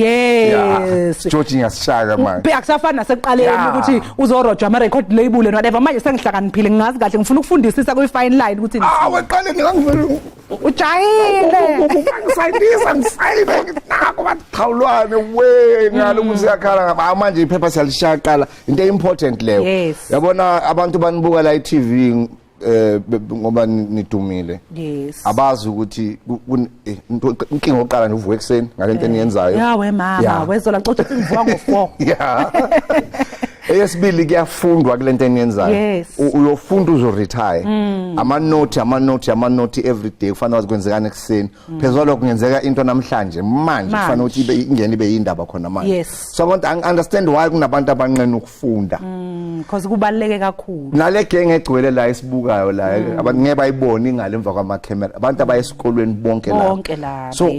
George, ngiyasishaka manje. Bheka, kusafana nasekuqaleni ukuthi uzorojwa ama-record label and whatever. Manje sengihlakaniphile, ngingazi kahle, ngifuna ukufundisisa kwi-fine line ukuthi Ah, weqale ngangivele ujayile. Ngisayindisa, ngisayine, ngithi nakho, bathi qhawulwane we ngalo ukuthi siyakhala ngapha. Ah, manje iphepha siyalishaya kuqala, into important leyo. Yabona, abantu banibuka la i-TV ngoba nidumile. Abazi ukuthi inkinga oqala nje uvuka ekuseni ngalento eniyenzayo. Ya we mama, wezola xoxa ukuthi ngivuka ngo-4. Ya, eyesibili kuyafundwa kulento eniyenzayo. Uyofunda uzo-retire, amanothi, amanothi, amanothi every day, kufanele wazi kwenzekani ekuseni. Phezu kwalokho kungenzeka into namhlanje manje, kufanele ukuthi ibe ingene ibe yindaba khona manje. So abantu, I understand why kunabantu abanqena ukufunda. Because kubaluleke kakhulu. Nale genge egcwele la esibukayo la, abantu ngeke bayibone ingale emva kwamakhemera, abantu abaye esikolweni bonke la. Bonke la. So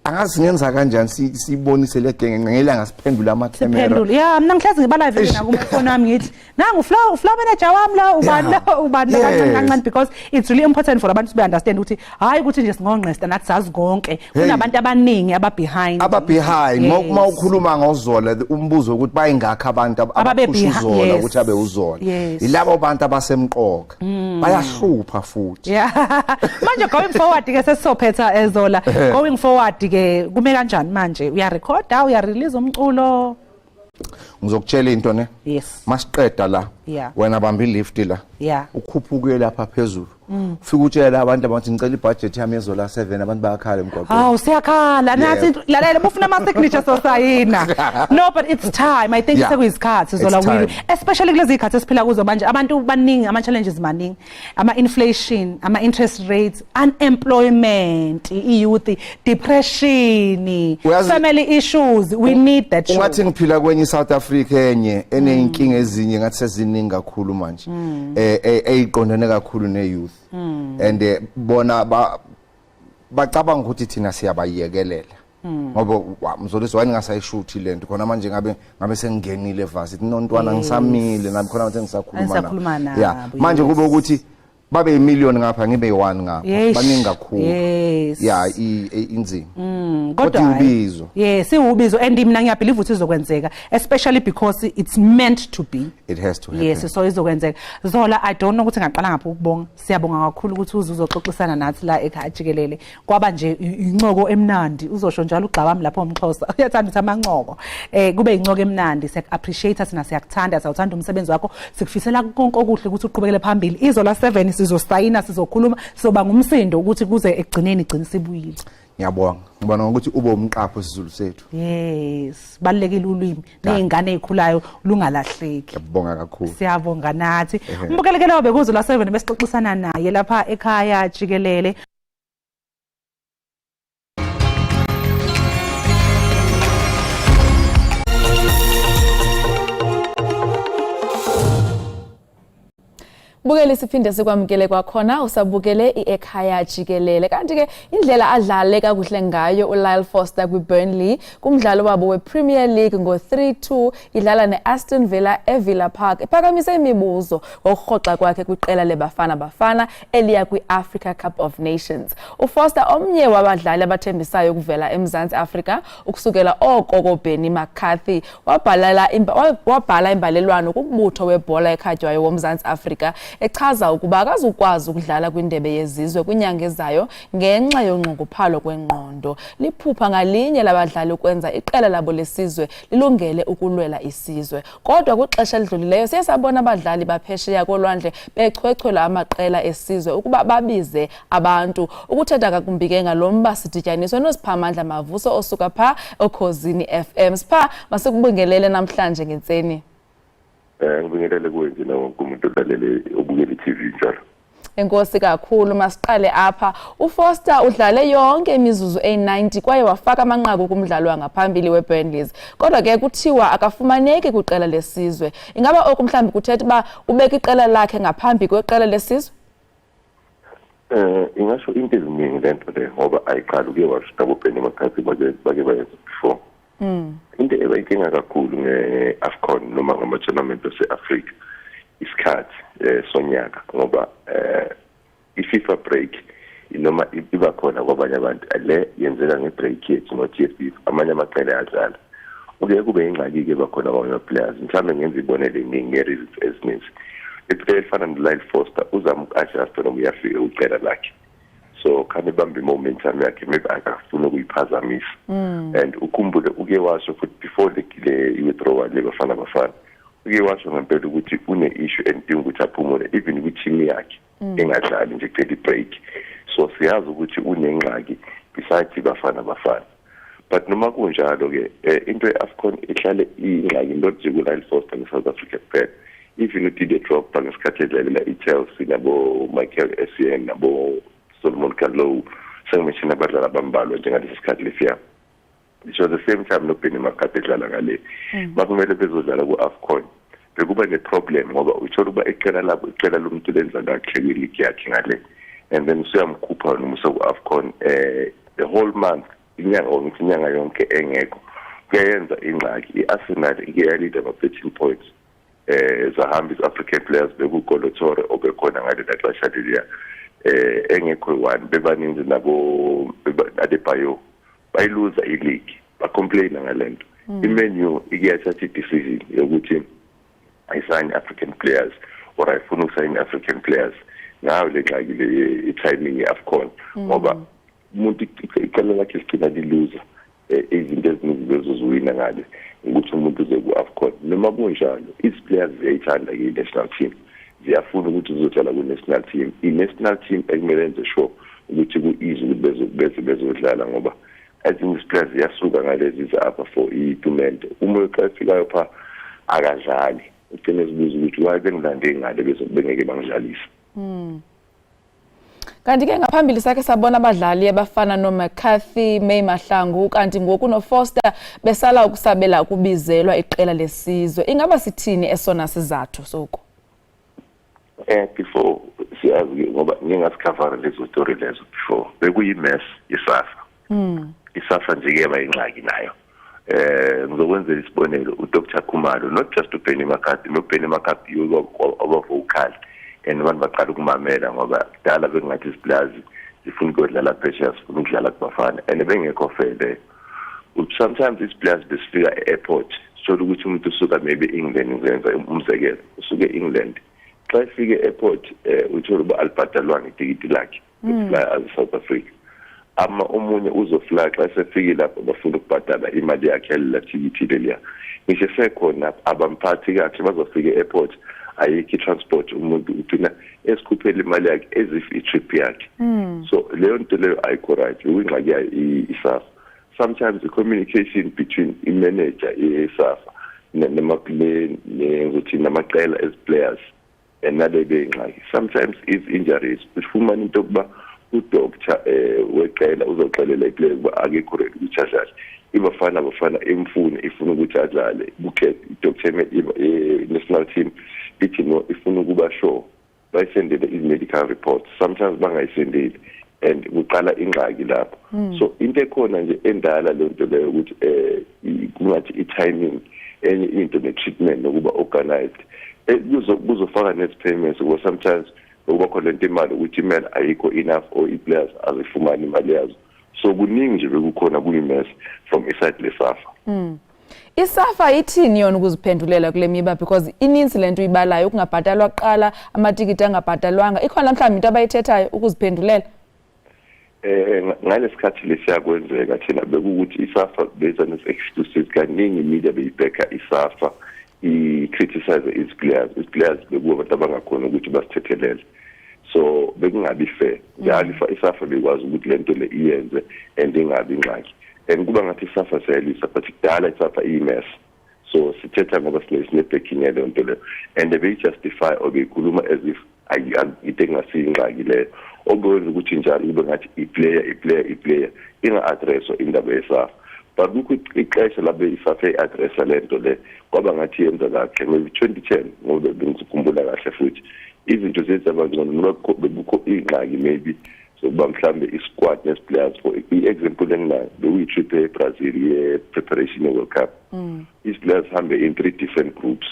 Angazi ngenza kanjani sibonise le genge ngelanga siphendule ama-camera. Siphendule. Yeah, mina ngihlezi ngiba live nje nakumafoni wami ngithi nangu flow manager wami la ubani la ubani la kancane kancane, because it's really important for abantu to understand ukuthi hayi ukuthi nje singongqesta nathi sazi konke, kunabantu abaningi aba behind. Aba behind. Uma ukhuluma ngoZola, umbuzo ukuthi bayingakho abantu abaphusha uZola ukuthi abe uZola, yilabo bantu abasemqoka, bayahlupha futhi. Yeah. Manje going forward ke, sesizophetha eZola, going forward ke kume kanjani manje? Uyarekhoda, uyarelease umculo? Ngizokutshela into ne. Yes. Masiqeda la, wena bamba ilift la, ukhuphuke lapha phezulu, ufike utshela abantu abathi ngicela ibudget yami yeZola 7, abantu bayakhala emgwaqweni. Hawu, siyakhala nathi, lalela, bufuna ama signature sosayina. No, but it's time, I think. Sekuyisikhathi, Zola. It's time. Especially kulezi zikhathi esiphila kuzo manje, abantu baningi, ama challenges maningi, ama inflation, ama interest rates, unemployment, i-youth depression, family issues. We need that show. Ungathi ngiphila kwenye iSouth Africa enye eneyinkinga ezinye, ngathi seziningi kakhulu manje, eyiqondene kakhulu ne-youth, and bona bacabanga ukuthi thina siyabayekelela, ngoba Mzolisi wayengasayishuthi lento khona manje, ngabe sengingenile varsity nontwana, ngisamile nami khona manje ngisakhuluma Engisakhuluma nabo. Yeah, nabo, manje kube ukuthi babe yimillion ngapha, ngibe yi-one ngapha. Baningi kakhulu. Yeah, inzima. Kodwa Kodwa hhayi. iwubizo. Yes, iwubizo, and mina ngiyabelieve ukuthi izokwenzeka, especially because it's meant to be. It has to happen. Yes, so izokwenzeka. Zola, I don't know ukuthi ngaqala ngaphi ukubonga. Siyabonga kakhulu ukuthi uze uzoxoxisana nathi la ekhaya jikelele. Kwaba nje incoko emnandi. Uzosho njalo ugxabami lapho umXhosa. Uyathanda ukuthi amancoko. Kube incoko emnandi. Siyak appreciate thina, siyakuthanda, siyawuthanda umsebenzi wakho. Sikufisela konke okuhle ukuthi uqhubekele phambili. Izola 7 sizosayina, sizokhuluma, sizoba ngumsindo ukuthi kuze ekugcineni igcine sibuyile. Ngiyabonga, ngibona ukuthi ube umqapho sizulu sethu. Yes, balekile ulwimi nezingane ezikhulayo lungalahleki. Ngiyabonga kakhulu. Siyabonga nathi. Umbukelekelo bekuZola 7, besixoxisana naye lapha ekhaya jikelele. Bukele, siphinde sikwamukele kwakhona, usabukele i-Ekhaya Jikelele. Kanti ke indlela adlale kakuhle ngayo uLyle Foster kwiBurnley kumdlalo wabo wePremier League ngo-3-2 idlala ne-Aston Villa eVilla Park iphakamise imibuzo ngokurhoxa kwakhe kwiqela leBafana Bafana eliya kwi-Africa Cup of Nations. UFoster, omnye wabadlali abathembisayo ukuvela eMzantsi Afrika ukusukela okoko Benny McCarthy, wabhala imbalelwano kumbutho webhola ekhatywayo woMzantsi Afrika echaza ukuba akazukwazi ukudlala kwindebe yezizwe kwinyanga ezayo ngenxa yonxunguphalo kwengqondo. Liphupha ngalinye labadlali ukwenza iqela labo lesizwe lilungele ukulwela isizwe. Kodwa kwixesha elidlulileyo siye sabona abadlali baphesheya kolwandle bechwechwela amaqela esizwe ukuba babize abantu. Ukuthetha kakumbi ke ngalo mba sidityaniswe noSiphamandla Mavuso osuka phaa Okhozini FM. Sipha, masikubingelele namhlanje ngentseni. Ngibingelele kuwe nje nawo wonke umuntu olalele, obukela i-TV njalo. Enkosi kakhulu. Masiqale apha. UFoster udlale yonke imizuzu eyi-90 kwaye wafaka amanqaku kumdlalo wangaphambili weBurnley. Kodwa ke kuthiwa akafumaneki kwiqela lesizwe. Ingaba oku mhlawumbi kuthetha uba ubeka iqela lakhe ngaphambi kweqela lesizwe? Ingasho into eziningi lento le, ngoba ayiqali uke washo nabo Benny McCarthy, bake bayenza before. Into eba inkinga kakhulu nge-AFCON noma ngama-tournament ase-Afrika isikhathi sonyaka, ngoba i-FIFA break noma iba khona kwabanye abantu, le yenzeka nge-break yethu not ye-FIFA, amanye amaqela ayadlala. Okuye kube ingxaki-ke bakhona kwamanye ama-players, mhlawumbe ngenza ibonele nge-reasons ezininzi. Iplayer elifana no-Lyle Foster uzama uku-adjusta noma uyafika kwicala lakhe, so khane bambe i-momentum yakhe, maybe akafuni ukuyiphazamisa. And ukhumbule uke washo futhi before le i-withdrawal le Bafana Bafana, uke washo ngempela ukuthi une-issue edinga ukuthi aphumule, even kwi-team yakhe engadlali nje kuphela i-break, so siyazi ukuthi unengxaki besides iBafana Bafana. But noma kunjalo-ke, into ye-AFCON ihlale iyingxaki, not nje ku-Lyle Foster ne-South Africa kuphela, even uDidier Drogba ngesikhathi edlalela i-Chelsea, nabo-Michael Essien, nabo-Solomon Kalou, sengimeshini abadlali abambalwa njengalesi sikhathi lesiya. It was the same time noBenny McCarthy edlala ngale, makumele bezodlala ku-AFCON bekuba ne-problem, ngoba uthola ukuba iqela labo, iqela lomuntu lenza kahle kwiligi yakhe ngale, and then usuyamkhupha noma useku-AFCON the whole month. Inyanga, or ngithi inyanga yonke engekho, kuyayenza ingxaki. I-Arsenal ike yalida ama-13 points, zahamba i-African players, bekuKolo Toure obekhona ngalela xesha leliya, engekho one, bebaninzi nabo Adebayo, bayiluza i-league, bacomplaina ngalento. I-Man U ike yathatha i-decision yokuthi ayisayini African players or ayifuna ukusayina African players ngayo le ngxaki le, i-timing ye-AFCON, ngoba umuntu iqela lakhe ligcina liluza izinto eziningi bezoziwina ngale ukuthi umuntu uze ku-AFCON. Noma kunjalo, izi-players ziyayithanda i-national team, ziyafuna ukuthi zizodlala ku-national team. I-national team ekumele yenze sure ukuthi ku-easy ukuthi beze bezodlala, ngoba ezinye izi-players ziyasuka ngalezi apha for itumente, uma xa efikayo pha akadlali, ugcine zibuza ukuthi why bengilande ngale bengeke bangidlalise. Kanti ke ngaphambili sakhe sabona abadlali abafana noMcCarthy, May Mahlangu, kanti ngoku noFoster besala ukusabela ukubizelwa iqela lesizwe. Ingaba sithini esona sizathu soku? Before siyazi ke, ngoba ngingasicover lezo story lezo before, bekuyi-mess iSAFA. ISAFA nje ke yaba ingxaki nayo. Ngizokwenzela isibonelo, uDr Khumalo, not just uBenny McCarthy, noBenny McCarthy oba vocal and abantu baqala ukumamela, ngoba kudala bekungathi iziplayers zifuna ukuyodlala phesheya, sifuna ukudlala kubafana, and bengekho fair leyo. Sometimes iziplayers besifika e-airport, sithola ukuthi umuntu usuka maybe England, ngizenza umzekelo, usuke e-England, xa efika e-airport uthola uba alibhadalwanga itikiti lakhe lokufly as South Africa. Ama omunye uzofly, xa esefikile lapho bafuna ukubhadala imali yakhe yalela thikithi leliya. Ngisho sekhona abamphathi kahle, bazofika e-airport ayikho i-transport, umuntu ugcina esikhuphela imali yakhe as if i-trip yakhe. So leyo nto leyo ayikho right, bekuyingxaki yayo iSAFA. Sometimes the communication between i-manager ye-SAFA ngizothi namaqela as players and nale beyingxaki. Sometimes is injuries, ufumana into yokuba udoctor weqela uzoxelela iplayer ukuba akekho ready ukuthi adlale. IBafana Bafana imfune, ifuna ukuthi adlale, bukhe i-doctor national team ithi no, ifuna ukuba sure, bayisendele i-medical reports, sometimes bangayisendeli and kuqala ingxaki lapho. So into ekhona nje endala le nto leyo ukuthi kungathi i-timing, enye into ne-treatment nokuba organized, kuzofaka nezi-payments, ngoba sometimes ukuba khona lento imali, ukuthi imali ayikho enough or i-players azifumani imali yazo. So kuningi nje bekukhona kuyi-mess from iside leSAFA. ISAFA ithini yona ukuziphendulela kule miba? Because ininzi le nto uyibalayo, ukungabhatalwa kuqala, amatikiti angabhatalwanga. Ikhona mhlawumbi into abayithethayo ukuziphendulela? Ngalesikhathi lesiyakwenzeka thina bekukuthi iSAFA beza nes-excuses kaningi, media beyibheka iSAFA, i-criticize its players. Its players bekuba abantu abangakhona ukuthi basithethelele, so bekungabi fair njalo. ISAFA bekwazi ukuthi lento le iyenze and ingabi ingxaki, and kuba ngathi iSAFA siyayilwisa, but kudala iSAFA iyi-mess. So sithetha ngoba sine-backing yaleyo nto leyo, and beyi-justify or beyikhuluma as if into engasiyingxaki leyo, okwenza ukuthi njalo kube ngathi i-player, i-player, i-player, inga-addresswa indaba yeSAFA. But kukho ixesha labe iSAFA i-addressa le nto le, kwaba ngathi yenza kahle, maybe 2010, ngoba bengikhumbula kahle futhi izinto zenza abangcono, noma bekukho iy'ngxaki maybe zokuba mhlambe i-squad nesi-players. For i-example enginayo, bekuyi-trip eBrazil ye-preparation ye-World Cup, isi-players hambe in three different groups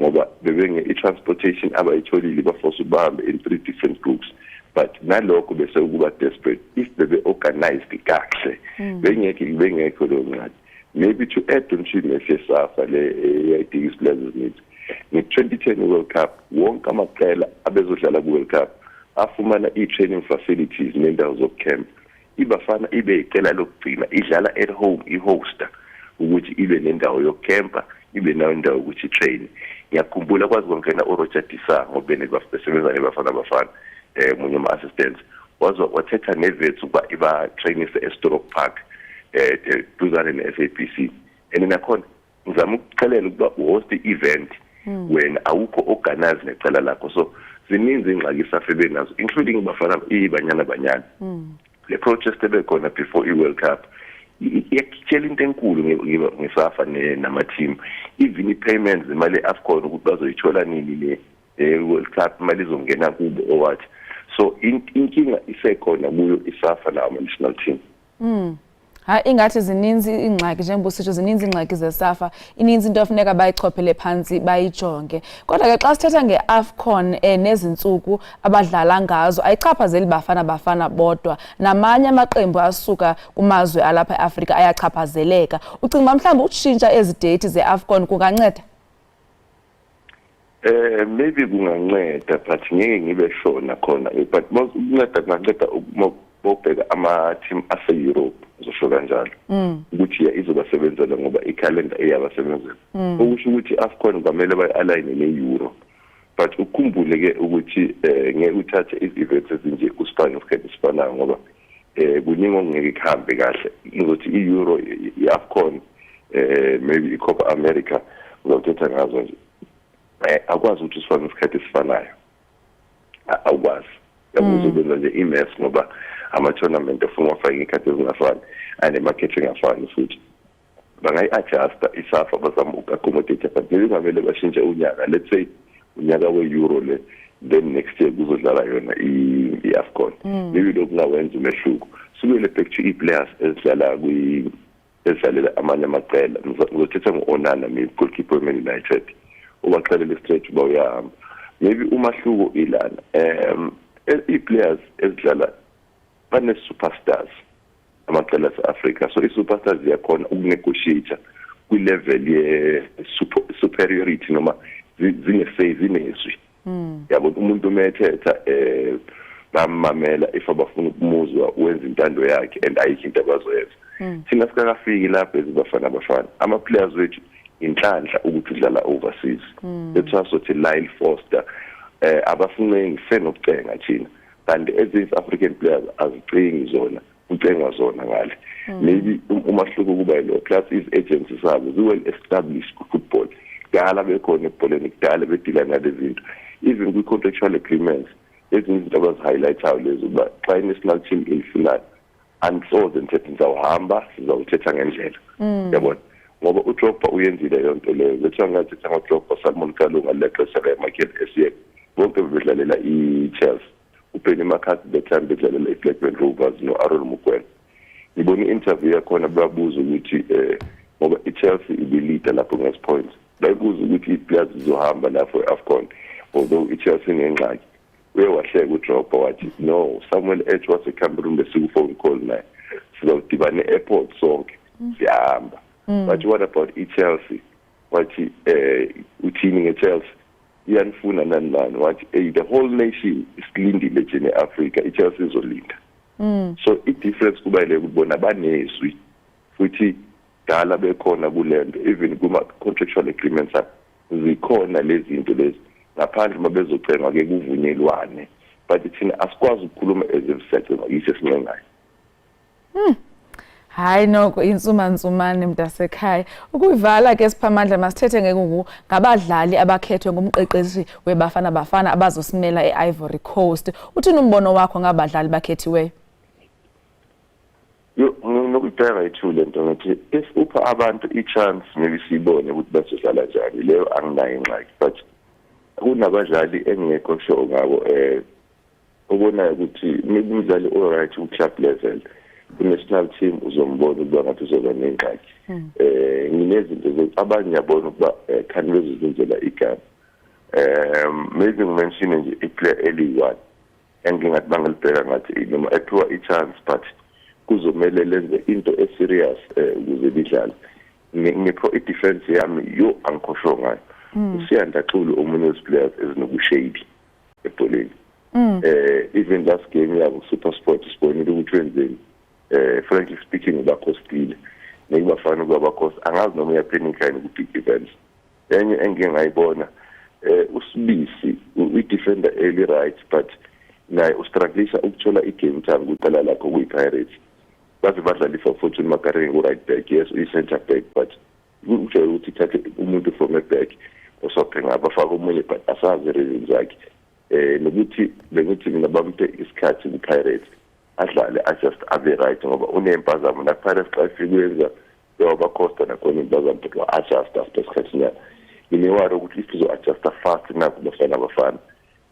ngoba bebenge i-transportation abayitholile, baforce bahambe in three different groups. But nalokho bese ukuba desperate. If bebe organized kahle, bengekho leyo ngxaki. Maybe to add on to neseSAFA le eyayidinga isi-players ezininzi nge-2010 World Cup, wonke amaqela abezodlala ku-World Cup afumana i-training facilities nendawo zokucamp. IBafana ibe iqela lokugcina idlala at home, ihosta, ukuthi ibe nendawo yokucampa, ibe nayo indawo yokuthi itrain. Ngiyakhumbula kwazi kwangena uRoger De Sa, ngoba besebenza neBafana Bafana, munye ama-assistants, waze wathetha neWits ukuba iba-trainise eStorrock Park, duzane ne-SABC. And nakhona ngizama ukuxelela ukuba uhost i-event, wena awukho organize necala lakho. So zininzi ingxaki iSAFA benazo, including Bafana, iBanyana Banyana. Le protest ebekhona before i-World Cup iyakutshela into enkulu ngeSAFA nama-team, even i-payments, imali ye-AFCON, ukuthi bazoyithola nini, ne-World Cup imali izongena kubo or what. So inkinga isekhona kuyo iSAFA nawo ama-national team. Hayi, ingathi zininzi iingxaki, njengoba usitsho, zininzi iingxaki zeSAFA, ininzi into efuneka bayichophele phantsi bayijonge. Kodwa ke xa sithetha nge-AFCON nezi ntsuku abadlala ngazo, ayichaphazeli Bafana Bafana bodwa, namanye amaqembu asuka kumazwe alapha eAfrika ayachaphazeleka. Ucinga uba mhlawumbi ukutshintsha ezi deyithi ze-AFCON kunganceda? Maybe kunganceda, but ngeke ngibe sure nakhona, but ukunceda kunganceda bobheka ama-team ase-Europe, ngizosho kanjalo, ukuthi ya, izobasebenzela ngoba ikhalenda iyabasebenzela. Okusho ukuthi i-AFCON kwamele bayi-align ne-Euro, but ukhumbule ke ukuthi ngeke uthathe izi-events ezinje usifane ngesikhathi esifanayo, ngoba kuningi okungeke kuhambe kahle. Ngizothi i-Euro, i-AFCON, maybe i-Copa America, uzawuthetha ngazo nje, akwazi ukuthi usifane ngesikhathi esifanayo. Awukwazi, yabo, uzokwenza nje i-mess ngoba ama-tournament afuna wafake ngey'khathi ezingafani anemakhetho engafani. Futhi bangayi-adjusta iSAFA, bazama uku-accommodate, but maybe kungamele bashintshe unyaka. Let's say unyaka we-Euro le, then next year kuzodlala yona i-AFCON. Maybe lokhu kungawenza umehluko. Sibuyele back to i-players ezidlala ezidlalela amanye amaqela. Ngizothetha ngo-Onana, maybe goalkeeper we-Man United, ubaxelele straight uba uyahamba. Maybe umahluko ilana, i-players ezidlala bane-superstars amaqela ase-Afrika, so i-superstars ziyakhona ukunegotiate kwi-level ye-superiority noma zine-say, zinezwi, yabo. Umuntu uma ethetha bamamela if abafuna ukumuzwa, wenza intando yakhe and ayikho into abazoyenza. Thina sikakafiki lapho ezibafana bafana, ama-players wethu inhlanhla ukuthi udlala overseas. Lethiwa sothi Lyle Foster, abasincengi, senokucenga thina, kanti ezinye African players azicengi zona, kucengwa zona ngale. Maybe umahluko kuba yilo, plus izi-agency zabo zi-well established ku-football, kudala bekhona ebholeni, kudala bedila nalezi zinto. Even kwi-contractual agreements, ezinye izinto abazi-highlight-ayo lezi, ukuba xa i-national team ilifunayo, anisoze nithethe, nizawuhamba, sizawuthetha ngendlela, yabona, ngoba uDrogba uyenzile yonto leyo. Lethiwa ngathetha ngoDrogba, Salomon Kalou ngale xesha kaMichael Essien, bonke bebedlalela i-Chelsea, uBenny McCarthy the time bedlalela i-Blackburn Rovers no-Aaron Mokoena. Ngibona i-interview yakhona, babuza ukuthi ngoba i-Chelsea ibilida lapho ngezi-points, bayibuza ukuthi i-players zizohamba lapho e-AFCON, although i-Chelsea inengxaki. Uye wahleka uDrogba wathi, "No, Samuel Eto'o waseCameroon besiku-phone call naye, sizawudibana e-airport sonke, siyahamba." But what about i-Chelsea? Wathi, uthini nge-Chelsea, iyanifuna nani nani? Wathi, "Hey, the whole nation isilindile nje ne-Africa, i-Chelsea izolinda." So i-difference kuba ile ukuthi bona banezwi futhi dala bekhona kulento, even kuma contractual agreements abo zikhona lezi zinto lezi, ngaphandle uma bezocengwa ke kuvunyelwane, but thina asikwazi ukukhuluma as if siyacengwa, yithi esincengayo. Hayi noko, intsumantsumane mntasekhaya. Ukuyivala ke, Siphamandla, masithethe ngekungu ngabadlali abakhethwe ngumqeqeshi weBafana Bafana abazosimela e-Ivory Coast. Uthini umbono wakho ngabadlali bakhethiweyo? Yo, nginokuyibheka yi-two le nto. Ngithi if upha abantu i-chance, maybe siyibone ukuthi bazodlala njani, leyo anginayo ingxaki, but kunabadlali engingekho sure ngabo, obonayo ukuthi maybe umdlali o-right ku-club level, ku-national team uzombona ukuba ngathi uzoba nengxaki. Nginezinto abanye ngiyabona ukuba khani bezozenzela igama. Maybe ngimention nje i-player eliyi-one engingathi bangalibheka ngathi noma ephiwa i-chance, but kuzomele lenze into e-serious ukuze lidlale. Ngipho i-defense yami yo, angikho sure ngayo. USiyanda Xulu, omunye wezi-players ezinokushady ebholeni. Even last game yabo SuperSport sibonile ukuthi wenzeni. Frankly speaking, bakhostile, nekubafana ukuba bakhost, angazi noma uyapanika yini ku-big events. Enye engike ngayibona, uSibisi, i-defender early right, but naye ustrugglisha ukuthola i-game time kuqala lakho kuyi-Pirates, baze badlalisa uFortune Makaringe ku-right back. Yes, uyi-center back, but ujwayele ukuthi ithathe umuntu from a back osophe ngapha, afake omunye, but asazi reasons zakhe. Nokuthi bengithi mina bampe isikhathi ku-Pirates adlale, adjust, abe right, ngoba unempazamo naku-Pirates. Xa efika uyenza yawabakhosta nakhona impazamo, but wa-adjust after isikhathi nyana. Ngine-worry ukuthi if uzo-adjusta fast nakho Bafana Bafana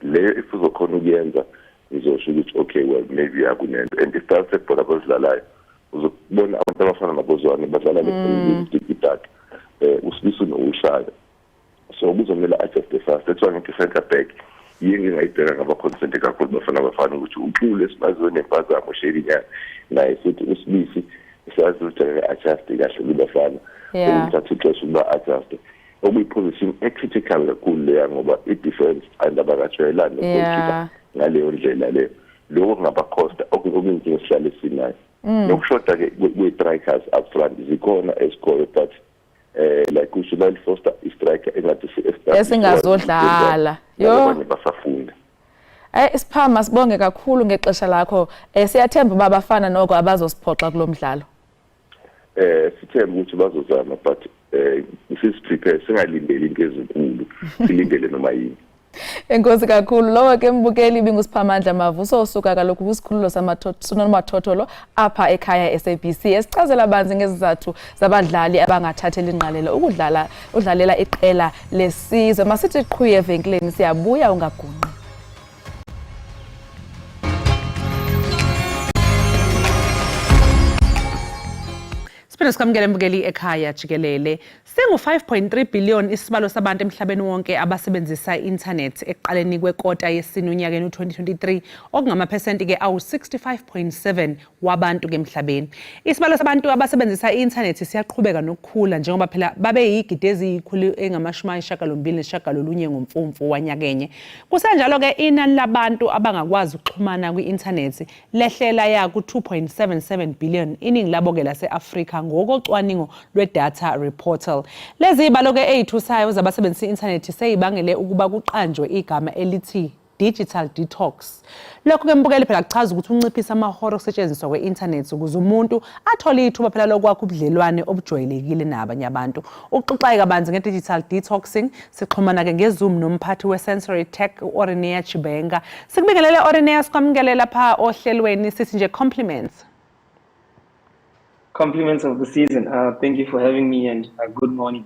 leyo, if uzokhona ukuyenza, ngizosho ukuthi okay, well, maybe akunento. And isitayile sebhola abazidlalayo uzokubona. Abantu abafana naboZwane badlala le-tiki-taka, uSibisi noWushaya, so kuzomele adjuste fast. That's why ngithi center back yiyo engingayibheka ngaba-concerned kakhulu Bafana Bafana, ukuthi uXulu esimaziwe nempazamo shelinyana naye, futhi uSibisi sazi ukuthi akaka-adjuste kahle kuBafana. Ukuthatha ixesha ukuba adjuste, okuyi-position e-critical kakhulu leya, ngoba i-defense and abakajwayelani no-goalkeeper ngaleyo ndlela leyo. Lokho kungabakhosta, okuyinkinga esihlale sinayo. Nokushoda-ke kwe-strikers up front, zikhona ezikhoyo, but like usho Lyle Foster, i-striker engathi Esingazodlala. Yo. Abanye basafunda. Siphama, sibonge kakhulu ngexesha lakho. Siyathemba uba abafana noko abazosiphoxa kulo mdlalo. Sithemba ukuthi bazozama, but sisi-prepare, singalindeli into ezinkulu, silindele noma yini. Enkosi kakhulu. Lowo ke, mbukeli, ibinguSiphamandla Mavuso osuka kaloku kwisikhululo sonomathotholo apha ekhaya SABC, esichazela banzi ngezizathu zabadlali abangathatheli ingqalelo ukudlala udlalela iqela lesizwe. Masithi qhuye evenkileni, siyabuya, ungagunqi. Siphinde sikwamukele, mbukeli ekhaya jikelele. Singu-5.3 billion isibalo sabantu emhlabeni wonke abasebenzisa i-internet ekuqaleni kwekota yesine unyakeni u-2023, okungamaphesenti-ke awu-65.7 wabantu ke emhlabeni. Isibalo sabantu abasebenzisa i-internet siyaqhubeka nokukhula, njengoba phela babe yigidi eziyikhulu engamashumi ayisishiyagalombili nesishiyagalolunye ngoMfumfu wanyakenye. Kusenjalo-ke, inani labantu abangakwazi ukuxhumana kwi-inthanethi lehlela ya ku-2.77 billion, iningi labo-ke lase-Afrika, ngokocwaningo lwe-DataReportal. Lezi zibalo-ke ey'thusayo zabasebenzisa i-inthanethi seyibangele ukuba kuqanjwe igama elithi digital detox. Lokho-ke, mbukeli, phela kuchaza ukuthi unciphisa amahora okusetshenziswa kwe-inthanethi ukuze umuntu athole ithuba phela lokwakha ubudlelwane obujwayelekile nabanye abantu. Ukuxoxa kabanzi nge-digital detoxing, sixhumana-ke nge-Zoom nomphathi we-Sensory Tech, u-Orinea Chibenga. Sikubingelele, Orinea, sikwamukele lapha ohlelweni, sithi nje compliments. Compliments of the season. Thank you for having me and good morning.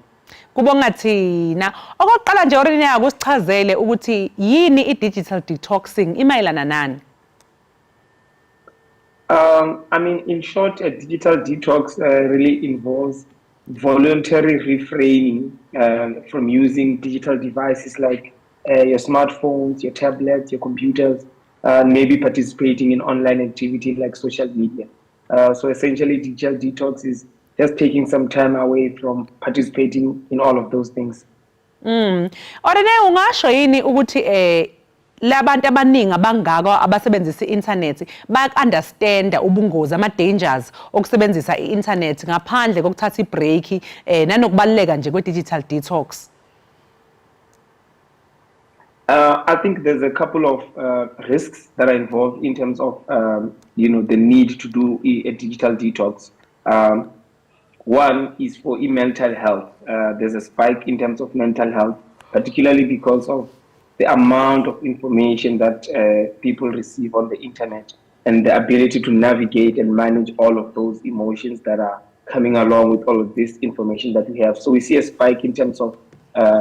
Kubonga thina. Okokuqala nje, Orinea, akusichazele ukuthi yini i-digital detoxing, imayelana nani? I mean, in short, a digital detox really involves voluntary refraining from using digital devices like your smartphones, your tablets, your computers, maybe participating in online activity like social media. So essentially, digital detox is just taking some time away from participating in all of those things. Orene, ungasho yini ukuthi labantu abaningi abangaka abasebenzisa i-internet bayak-understanda ubungozi, ama-dangers okusebenzisa i-internet ngaphandle kokuthatha i-break, nanokubaluleka nje kwe-digital detox? I think there's a couple of risks that are involved in terms of the need to do a digital detox. One is for mental health. There's a spike in terms of mental health, particularly because of the amount of information that people receive on the internet and the ability to navigate and manage all of those emotions that are coming along with all of this information that we have. So we see a spike in terms of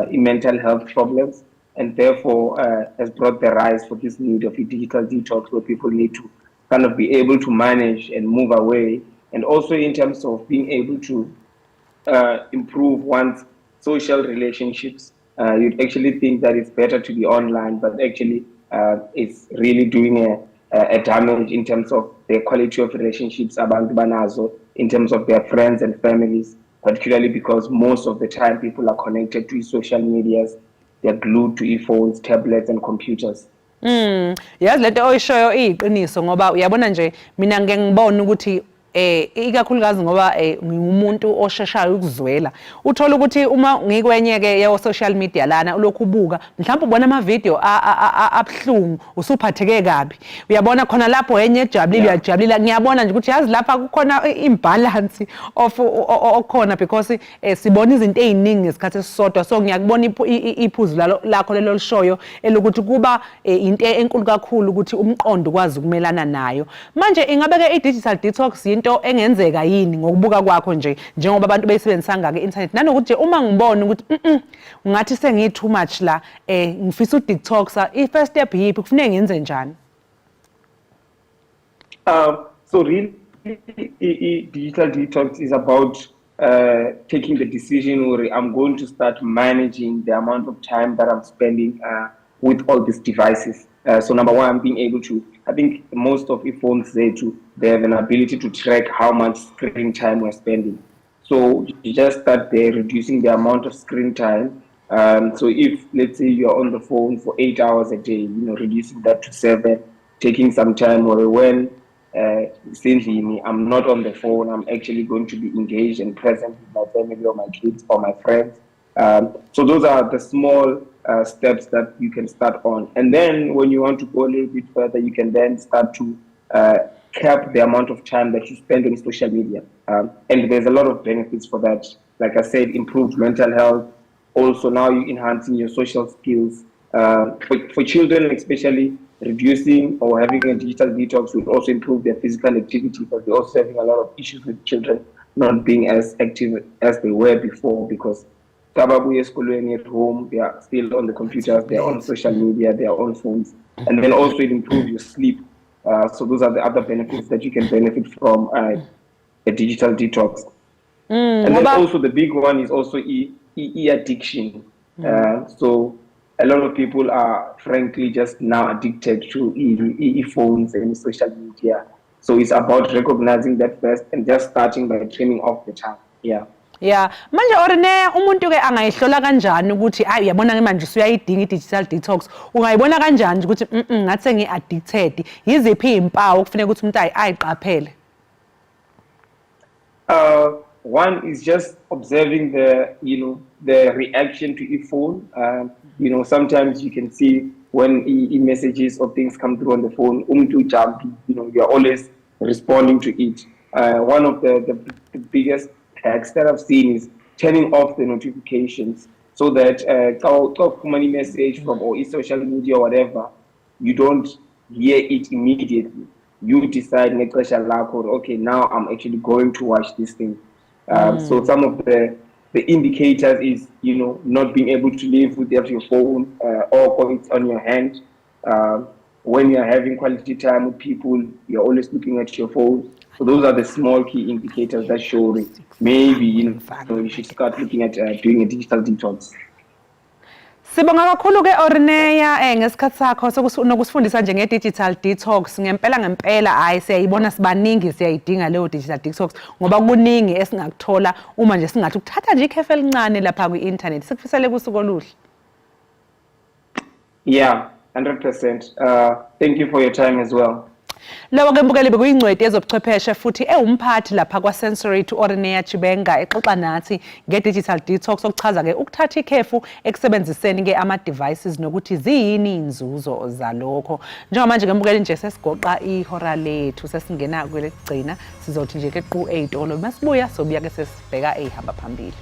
mental health problems, and therefore has brought the rise for this need of a digital detox, where people need to kind of be able to manage and move away, and also in terms of being able to improve one's social relationships. You'd actually think that it's better to be online, but actually it's really doing a damage in terms of the quality of relationships abantu banazo, in terms of their friends and families, particularly because most of the time people are connected to social medias, they're glued to e-phones, tablets and computers. Yazi, lento oyishoyo iyiqiniso, ngoba uyabona nje, mina ngeke ngibone ukuthi ikakhulukazi ngoba ngingumuntu osheshayo ukuzwela, uthola ukuthi uma ngikwenye ke yo social media lana, ulokhu ubuka, mhlawumbe ubona ama video abhlungu, usuphatheke kabi, uyabona khona lapho enye ejabulile, uyajabulila. Ngiyabona nje ukuthi yazi lapha kukhona imbalance of okhona, because sibona izinto eziningi ngesikhathi esisodwa. So ngiyakubona iphuzu lakho lelo lishoyo elokuthi kuba into enkulu kakhulu ukuthi umqondo ukwazi ukumelana nayo. Manje ingabe ke i-digital detox into engenzeka yini ngokubuka kwakho nje, njengoba abantu beyisebenzisa kangaka i-internet, nanokuthi nje uma ngibona ukuthi ngathi sengiyi too much la, ngifisa u-detoxa, i-first step yiphi, kufuneka ngenze njani? So really digital detox is about taking the decision where I'm going to start managing the amount of time that I'm spending with all these devices. So number one, being able to, I think most of phones they too, they have an ability to track how much screen time we're spending. So you just start there, reducing the amount of screen time. So if, let's say, you're on the phone for 8 hours a day, reducing that to 7, taking some time or when sendlini, I'm not on the phone, I'm actually going to be engaged and present with my family or my kids or my friends. So those are the small steps that you can start on. And then when you want to go a little bit further, you can then start to cap the amount of time that you spend on social media. And there's a lot of benefits for that. Like I said, improved mental health. Also, now you're enhancing your social skills. For children, especially, reducing or having a digital detox will also improve their physical activity, because we're also having a lot of issues with children not being as active as they were before, because babuya esikolweni, at home they are still on the computers, they are on social media, they are on phones. And then also it improves your sleep. So those are the other benefits that you can benefit from a digital detox. And then also the big one is also e addiction. So a lot of people are frankly just now addicted to e phones and social media. So it's about recognizing that first and just starting by trimming off the time. Yeah. Yeah, manje Ornea, umuntu ke angayihlola kanjani ukuthi ayi, uyabona ke manje usuyayidinga i-digital detox? Ungayibona kanjani nje ukuthi ngathi sengi-addicted? Yiziphi iy'mpawu okufuneka ukuthi umuntu ayiqaphele? One is just observing the reaction to e-phone. Sometimes you can see when e-messages or things come through on the phone, umuntu jumpy, you're always responding to it. One of the biggest hacks that I've seen is turning off the notifications so that xa ufumana message from or social media or whatever, you don't hear it immediately. You decide ngexesha lakho, okay, now I'm actually going to watch this thing. So some of the indicators is not being able to live without your phone or it's on your hand. When you're having quality time with people, you're always looking at your phone. So those are the small key indicators that show maybe you should start looking at doing a digital detox. Sibonga kakhulu ke Ornea ngesikhathi sakho nokusifundisa nje nge-digital detox. Ngempela ngempela, hayi, siyayibona sibaningi siyayidinga leyo digital detox, ngoba kuningi esingakuthola uma nje singathi ukuthatha nje ikhefu elincane lapha kwi-internet. Sikufisele kusuku oluhle. Yeah, 100%. Thank you for your time as well. Lowo ke, mbukeli, bekuyingcweti yezobuchwepheshe futhi ewumphathi lapha kwa-Sensory, Ornea Chibenga, exoxa nathi nge-digital detox, okuchaza ke ukuthatha ikhefu ekusebenziseni ke ama-devices nokuthi ziyini iy'nzuzo zalokho. Njengamanje ke, mbukeli, nje sesigoqa ihora lethu, sesingena kwelekugcina, sizothi nje ke qu ey'tolo, masibuya sobuya ke sesibheka ey'hamba phambili.